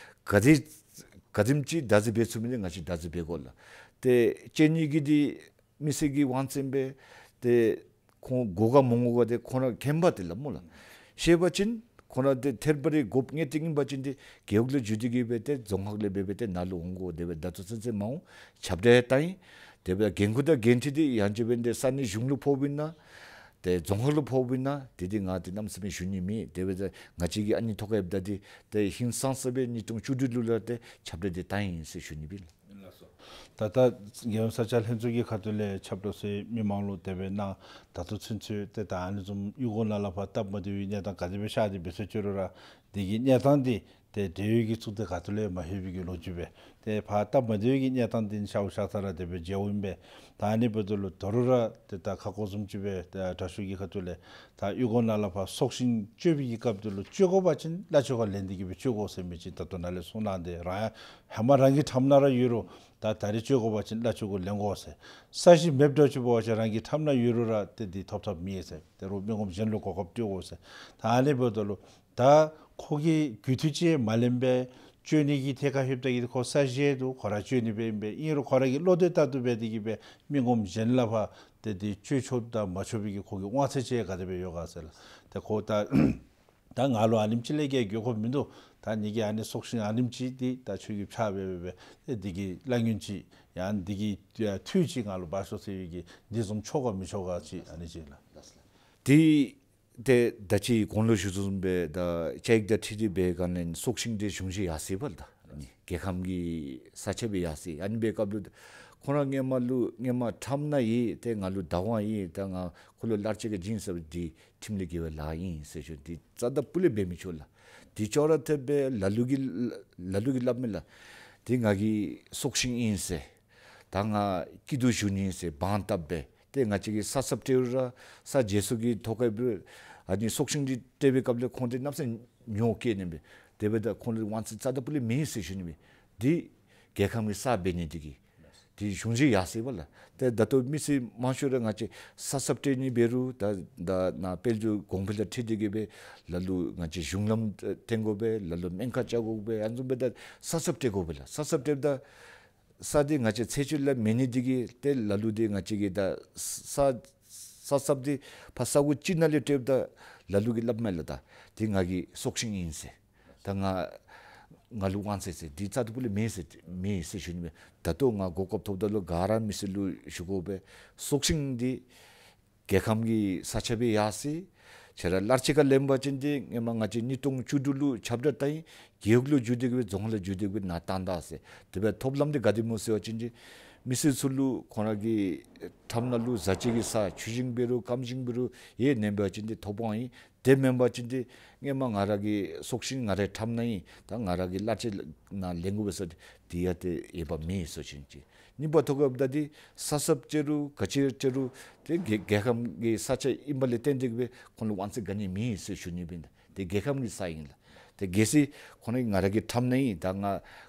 ག་དེ་ག་དེམ་ཅིག་བདག་འཛིན་འབད་ཚུགས་མི་འདི་ང་བཅས་བདག་འཛིན་འབད་དགོ་ལགས། ཏེ་གཅོད་ནི་གི་འདི་མི་སེར་གྱི་དབང་ཚད་ཨིན་པས། ཏེ་ཁོང་དགོ་ག་མི་དགོ་ག་འདི་ཁོང་ར་མཁྱེན་པ་འདི་ལགས་སྨོ་ལགས། ཤེས་པ་ཅིན་ཁོང་ར་འདི་ཐད་པ་རེ་དགོཔ་ངེས་ཏིག་ཨིན་པ་ཅིན་འདི་རྒེད་འོག་ལས་བརྒྱུད་དེ་གི་སྦེ་ཏེ་རྫོང་ཁག་ལས་འབད་སྦེ་ཏེ་ནཱ་ལུ་འོང་དགོ། དེ་སྦེ་ད་ལྟོ་ཚུན་ཚོད་མ་འོང་། ཁྱབ་བསྒྲགས་བཏང་ཡི། དེ་སྦེ་འགན་ཁུར་དང་འགན་འཁྲི་འདི་ཡང་ཅིན་འབད་ཏེ་ས་གནས་གཞུང་ལུ་ཕོགཔ་ཨིན་ན་ཏེ་རྫོང་ཁག་ལུ་ཕོགཔ་ཨིན་ན་འདི་འདི་ང་འདི་གནམ་མེད་ས་མེད་ཞུ་ནི་མེད། དེ་སྦེ་ཏེ་ང་བཅས་ཀྱིས་ཨ་ནི་ཐོག་ཁར་འབདཝ་ད་འདི་ཏེ་ཧིང་སངས་ས་སྦེ་ཉིས་སྟོང་བཅུ་དྲུག་ལུ་ལགས་ཏེ་ཁྱབ་བསྒྲགས་འདི་བཏང་ཡི་ཟེར་ཞུ་ནི་མས་ལགས། ལགས་སོ། ད་ད་རྒྱལ་ཡོངས་ས་སྐྱ་ལྷན་ཚོགས་ཀྱི་ཁ་ཐུག་ལས་ཆབ་སྲིད་མི་མང་ལུ་དེ་སྦེ་གནང་། ད་ལྟོ་ཚུན་ཚོད་ཏེ་ད་ཨ་ནི་བཟུམ་གཡུས་སྒོ་ནང་ལས་ཕར་སྟབས་མ་བདེ་བའི་གནས་སྟངས་ག་དེ་སྦེ་ཤར་ཏེ་འབད་ས་ཅི་རུང་ར་དེ་གི་གནས་སྟངས་འདི་ཏེ་འབྲེལ་ཡོད་ཀྱི་ཚོགས་སྡེ་ཁ་ཐུག་ལས་མ་ལྷོད་པའི་གི་ལོ་རྒྱུས་སྦེ། ཏེ་ཕར་སྟབས་མ་བདེ་བའི་གི་གནས་སྟངས་འདི་ནི་ཤརཝ་ཤར་ས་ར་དེ་སྦེ་མཇལཝ་ཨིན་པས། ད་ཨ་ནི་འབདཝ་ད་ལུ་ད་རུང་ར་ཏེ་ད་ཁ་སྐོང་བཟུམ་ཅིག་སྦེ་ད་དྲག་ཤོས་ཀྱི་ཁ་ཐུག་ལས་ད་གཡུས་སྒོ་ནང་ལས་ཕར་སྲོག་ཤིང་གཅོད་པའི་གི་སྐབས་འདི་ལུ་གཅོད་དགོ་པ་ཅིན་གླ་ཆ་ཁར་ལེན་ཏེ་གི་སྦེ་གཅོད་དགོ་ཟེར་མི་ཅིག་ད་ལྟོ་ནཱ་ལས་གསུངས་གནང་སྟེ། རང་ཡང་ཧེ་མ་རང་གི་ཁྲམ་ནང་ར་ཡོད་རུང་ད་ད་རིས་གཅོད་དགོ་པ་ཅིན་གླ་ཆ་ཁར་ལེན་དགོ་ཟེར། ས་གཞི་མེདཔ་འདྲཝ་ཅིག་འབད་བ་ཅིན་རང་གི་ཁྲམ་ནང་ཡོད་རུང་ར་ཏེ་འདི་ཐོབ་ཐབས་མེད་ཟེར། ད་རུང་མི་ངོམ་གཞན་ལུ་གོ་སྐབས་སྤྲོད་དགོ་ཟེར། ད་ཨ་ནི་འབདཝ་ད་ལུ་ད་ཁོ་གིས་རྒུད་འཐུས་ཅིག་མ་ལེན་པར་གཅོད་ནི་གི་ཐད་ཁར་ལྷོདཔ་ད་གི་ཁོ་ས་གཞི་འདི་ཁོ་ར་གཅོད་ནི་སྦེ་ཨིན་པས། ཨིན་རུང་ཁོ་ར་གི་བློ་འདོད་ལྟར་དུ་འབད་དེ་གི་སྦེ་མི་ངོམ་གཞན་ལས་ཕར་ཏེ་འདི་གཅོད་ཆོགཔ་དང་མ་ཆོག་པའི་གི་ཁོ་གི་དབང་ཚད་ཅིག་ག་དེ་སྦེ་ཡོད་ག་ཟེར་ལགས། ཏེ་ཁོ་ད་ད་ང་ལུ་ཨ་ནེམ་ཅིག་ལས་བརྒལ་དགོས་མཁོ་མིན་འདུག། ད་ངེ་གི་ཨ་ནི་སྲོག་ཤིང་ཨ་ནེམ་ཅིག་འདི་ད་ཁྱོད་ཀྱིས་ཕྱག་འབད་འབད་འབད་ཏེ་འདི་གི་གླ་ཉོན་ཅིག་ཡང་འདི་གི་འཐུས་ཅིག་ང་ལུ་འབག་ཤོག་ཟེར་བའི་གི་འདི་བཟུམ་ཆོག་ག་མི་ཆོག་ག་ཅིག་ཨ་ནི་ཅིག་ལགས། འདི་ཏེ་ད་ཅི་གོང་ལུ་ཞུ་དོ་བཟུམ་སྦེ་ད་བཅའ་ཡིག་དང་འཁྲིལ་ཏེ་འབད་ག་ནི་སྲོག་ཤིང་འདི་གཞུང་བཞེས་ཡར་སོ་བས་ལགས། ད་ཨ་ནི་རྒྱལ་ཁམས་ཀྱི་ས་ཆ་སྦེ་ཡར་སོ། ཨ་ནི་འབད་སྐབས་ལུ་ཁོ་ར་སྔོན་མ་ལུ་སྔོན་མ་ཁྲམ་ནང་ཡོད། ཏེ་ང་ལུ་བདག་དབང་ཡོད། ད་ང་ཁོ་ལུ་གླ་ཆ་ཁར་བྱིན་ཟེར་བ་འདི་ཁྲིམས་ལས་འགལ་བའི་ལཱ་ཨིན་ཟེར་ཞུ། འདི་རྩ་དང་སྤུ་ལས་འབད་མི་ཆོག་ལགས། འདི་ཅོག་ར་འཐདཔ་སྦེ་ལ་ལུ་གིས་ལ་ལུ་གིས་སླབ་མས་ལགས། འདི་ང་གི་སྲོག་ཤིང་ཨིན་ཟེར། ད་ང་སྐྱིད་སྡུག་ཞུ་ནི་ཟེར་དབང་བཏབ་སྦེ་ཏེ་ང་བཅས་ཀྱིས་ས་ཚབ་སྤྲོད་རུང་ར་ས་བརྗེ་སོར་གྱི་ཐོག་ཁར་སྦེ་ཨ་ནི་སྲོག་ཤིང་འདི་སྤྲོད་པའི་སྐབས་ལས་ཁོང་འདི་གནམ་མེད་ས་མེད་ཉོག་བཀལ་ནི་སྦེ། དེ་འབདཝ་ད་ཁོང་ལུ་དབང་ཚད་རྩ་དང་སྤུ་ལས་མེད་ཟེར་ཞུ་ནི་སྦེ། འདི་རྒྱལ་ཁམས་ཀྱི་ས་འབད་ནི་འདི་གིས་འདི་གཞུང་བཞེས་ཡར་སོ་བས་ལགས། ཏེ་ད་ལྟོ་མི་སེར་མང་ཤོས་ར་ང་བཅས་ས་ཚབ་སྤྲོད་ནི་འབད་རུང་ད་ད་ནཱ་དཔལ་འབྱོར་གོང་འཕེལ་དང་འཁྲིལ་ཏེ་གི་སྦེ་ལ་ལུ་ང་བཅས་གཞུང་ལམ་བཏོན་དགོ་པས། ལ་ལུ་སྨན་ཁང་རྐྱབ་དགོ་པས། ཨ་ནི་བཟུམ་སྦེ་ད་ས་ཚབ་སྤྲོད་དགོ་པས་ལགས། ས་ཚབ་སྤྲོདཔ་ད་ས་འདི་ང་བཅས་ཚེ་སྤྱོད་ལུ་མེད་ནི་འདི་གིས་ཏེ་ལ་ལུ་འདི་ང་བཅས་ཀྱིས་ད་ས་ས་ཚབ་འདི་ཕར་ས་གོ་ཅིག་ནང་ལས་སྤྲོདཔ་ད་ལ་ལུ་གིས་སླབ་མས་ལགས། ད་འདི་ང་གི་སྲོག་ཤིང་ཨིན་ཟེར། ད་ང་ང་ལུ་དབང་ཚད་ཟེར་འདི་རྩ་དང་སྤུ་ལས་མེད་ཟེར་མེད་ཟེར་ཞུ་ནི་སྦེ། ད་ལྟོ་ང་གོ་སྐབས་ཐོབ་ད་ལུ་ག་ར་མི་སེར་ལུ་ཞུ་དགོ་པས། སྲོག་ཤིང་འདི་རྒྱལ་ཁམས་ཀྱི་ས་ཆ་སྦེ་ཡར་སོ། ཁྱེད་ར་གླ་ཆ་ཁར་ལེན་པ་ཅིན་འདི་སྔོན་མ་ང་བཅས་གཉིས་སྟོང་བཅུ་དྲུག་ལུ་ཁྱབ་བསྒྲགས་བཏང་ཡི། རྒེད་འོག་ལུ་བརྒྱུད་དེ་གི་སྦེ་རྫོང་ལུ་བརྒྱུད་དེ་གི་སྦེ་ནཱ་བཏང་ད་ཟེར། དེ་སྦེ་ཐོབ་ལམ་འདི་ག་དེ་སྨོ་ཟེར་བ་ཅིན་འདི་མི་སེར་ཚུ་ལུ་ཁོང་ར་གི་ཁྲམ་ནང་ལུ་བཟའ་ཆས་ཀྱི་ས་ཆུ་ཤིང་འབད་རུང་སྐམ་ཤིང་འབད་རུང་ཡོད་ནི་འབད་བ་ཅིན་འདི་ཐོབ་དབང་ཡོད། དེ་མེན་པ་ཅིན་འདི་སྔོན་མ་ང་ར་གི་སྲོག་ཤིང་ང་རའི་ཁྲམ་ནང་ཨིན། ད་ང་ར་གི་གླ་ཆ་ནང་ལེན་དགོ་པས་ཟེར་འདི་ཡང་ཏེ་འོས་འབབ་མེད་ཟེར་ཞུ་ནི་ཅིག། གཉིས་པ་ཐོག་ཁར་འབདཝ་ད་འདི་ས་ཚབ་སྤྲོད་རུང་ག་ཅི་སྤྲོད་རུང་ཏེ་རྒྱལ་རྒྱལ་ཁམས་ཀྱི་ས་ཆ་ཨིནམ་ལས་བརྟེན་ཏེ་གི་སྦེ་ཁོང་ལུ་དབང་ཚད་ག་ནི་མེད་ཟེར་ཞུ་ནི་སྦེ། ཏེ་རྒྱལ་ཁམས་ཀྱི་ས་ཨིན་ལགས། ཏེ་གལ་སྲིད་ཁོང་ར་ང་ར་གི་ཁྲམ་ནང་ཨིན། ད་ང་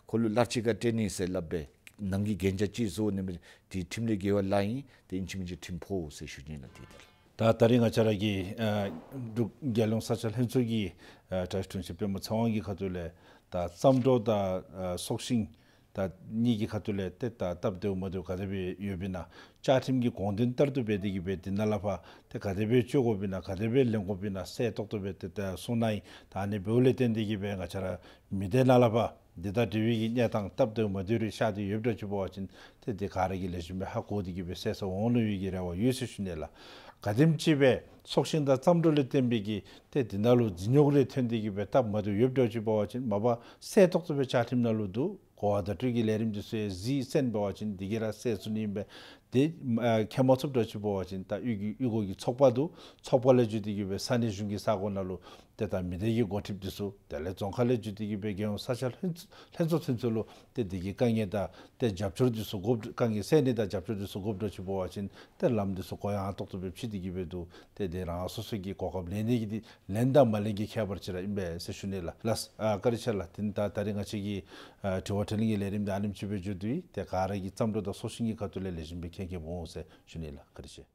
ཁོ་ལུ་གླ་ཆ་ཁར་སྤྲོད་ནི་ཟེར་སླབ་སྦེ་ནང་གི་གན་རྒྱ་ཅིག་བཟོ་ནི་སྦེ་འདི་ཁྲིམས་ལས་འགལ་བའི་ལཱ་ཨིན། ཏེ་ཨིན་ཅི་མིན་ཅི་ཁྲིམས་ཕོག་ཟེར་ཞུ་ནི་ལགས། ཏེ་འདི་ལགས། ད་ད་རིས་ང་བཅས་ར་གི་ཨ་འབྲུག་རྒྱལ་ཡོངས་ས་སྐྱ་ལྷན་ཚོགས་ཀྱི་ཨ་དྲག་ཤོས་དྲུང་ཆེན་པདྨ་ཚེ་དབང་གི་ཁ་ཐུག་ལས་ད་རྩམ་སྒྲོ་དང་ཨ་སྲོག་ཤིང་ད་གཉིས་ཀྱི་ཁ་ཐུག་ལས་ཏེ་ད་སྟབས་བདེཝ་མ་བདེཝ་ག་དེ་སྦེ་ཡོདཔ་ཨིན་ན། བཅའ་ཁྲིམས་ཀྱི་དགོངས་དོན་ལྟར་དུ་འབད་དེ་གི་སྦེ་འདི་ནང་ལས་ཕར་ཏེ་ག་དེ་སྦེ་གཅོད་དགོཔ་ཨིན་ན་ག་དེ་སྦེ་ལེན་དགོཔ་ཨིན་ན་གསལ་ཏོག་ཏོ་སྦེ་ཏེ་ད་གསུངས་གནང་ཡི། ད་ཨ་ནི་འབདཝ་ལས་བརྟེན་ཏེ་གི་སྦེ་ང་བཅས་ར་མི་སྡེ་ནང་ལས་ཕར་འདི་དང་འབྲེལ་བའི་གི་གནས་སྟངས་སྟབས་བདེཝ་མ་བདེཝ་རེ་ཤར་ཏེ་ཡོདཔ་འདྲཝ་ཅིག་འབད་བ་ཅིན་ཏེ་འདི་ག་ར་གིས་ལེགས་ཤོམ་སྦེ་ཧ་གོ་སྟེ་གི་སྦེ་གསལ་སྟོན་འོང་ནི་ཡོད་པའི་གི་རེ་བ་ཡོད་ཟེར་ཞུ་ནི་ལགས། ག་དེམ་ཅིག་སྦེ་སྲོག་ཤིང་དང་རྩམ་སྒྲོ་ལས་བརྟེན་པའི་གི་ཏེ་འདི་ནང་ལུ་རྫིང་རྙོག་རེ་ཐོན་ཏེ་གི་སྦེ་སྟབས་མ་བདེཝ་ཡོདཔ་འདྲཝ་ཅིག་འབད་བ་ཅིན་མ་པ་གསལ་ཏོག་ཏོ་སྦེ་བཅའ་ཁྲིམས་ནང་ལུ་འདུག། གོ་བ་བརྡ་སྤྲོད་ཀྱི་ལས་རིམ་འདི་ཚུ་ཡང་གཟིགས་གསན་འབད་བ་ཅིན་འདི་གིས་ར་གསལ་ཚུགས་ནི་ཨིན་པས། ཏེ་ཨ་མཁྱེན་མ་ཚུགསཔ་འདྲཝ་ཅིག་འབད་བ་ཅིན་ད་གཡུས་ཀྱི་གཡུས་སྒོ་གི་ཚོགས་པ་འདུག། ཚོགས་པ་ལས་བརྒྱུད་དེ་གི་སྦེ་ས་གནས་གཞུང་གི་ས་གོ་ནང་ལུ་ཏེ་ད་མི་སྡེ་གི་འགོ་ཁྲིདཔ་འདི་ཚུ་དེ་ལས་རྫོང་ཁག་ལས་བརྒྱུད་དེ་གི་སྦེ་རྒྱལ་ཡོངས་ས་སྐྱ་ལྷན་ལྷན་ཚོགས་ཚུན་ཚོད་ལུ་ཏེ་འདི་གི་དཀའ་ངལ་དང་ཏེ་རྒྱབ་སྐྱོར་འདི་ཚུ་དགོཔ་དཀའ་ངལ་སེལ་ནི་དང་རྒྱབ་སྐྱོར་འདི་ཚུ་དགོཔ་འདྲཝ་ཅིག་འབད་བ་ཅིན་ཏེ་ལམ་འདི་ཚུ་གོ་ཡངས་ཏོག་ཏོ་སྦེ་ཕྱེ་སྟེ་གི་སྦེ་འདུག། ཏེ་དེ་རང་སོ་སོ་གི་གོ་སྐབས་ལེན་ནི་གི་འདི་ལེན་དང་མ་ལེན་གྱི་ཁྱད་པར་ཅིག་ར་ཨིན་པས་ཟེར་ཞུ་ནི་ལགས། ལགས་ཨ་བཀའ་དྲིན་ཆེ་ལགས། དེ་ནི་ད་ད་རིས་ང་བཅས་ཀྱི་ཨ་དྲི་བ་དྲིས་ལན་གྱི་ལས་རིམ་འདི་ཨ་ནེམ་ཅིག་སྦེ་མཇུག་བསྡུ་ཡི། ཏེ་ག་ར་གིས་རྩམ་སྒྲོ་དང་སྲོག་ཤིང་གི་ཁ་ཐུག་ལས་ལེགས་ཤོམ་སྦེ་མཁྱེན་མཁྱེནམ་འོང་ཟེར་ཞུ་ནི་ལགས། བཀའ་དྲིན་ཆེ།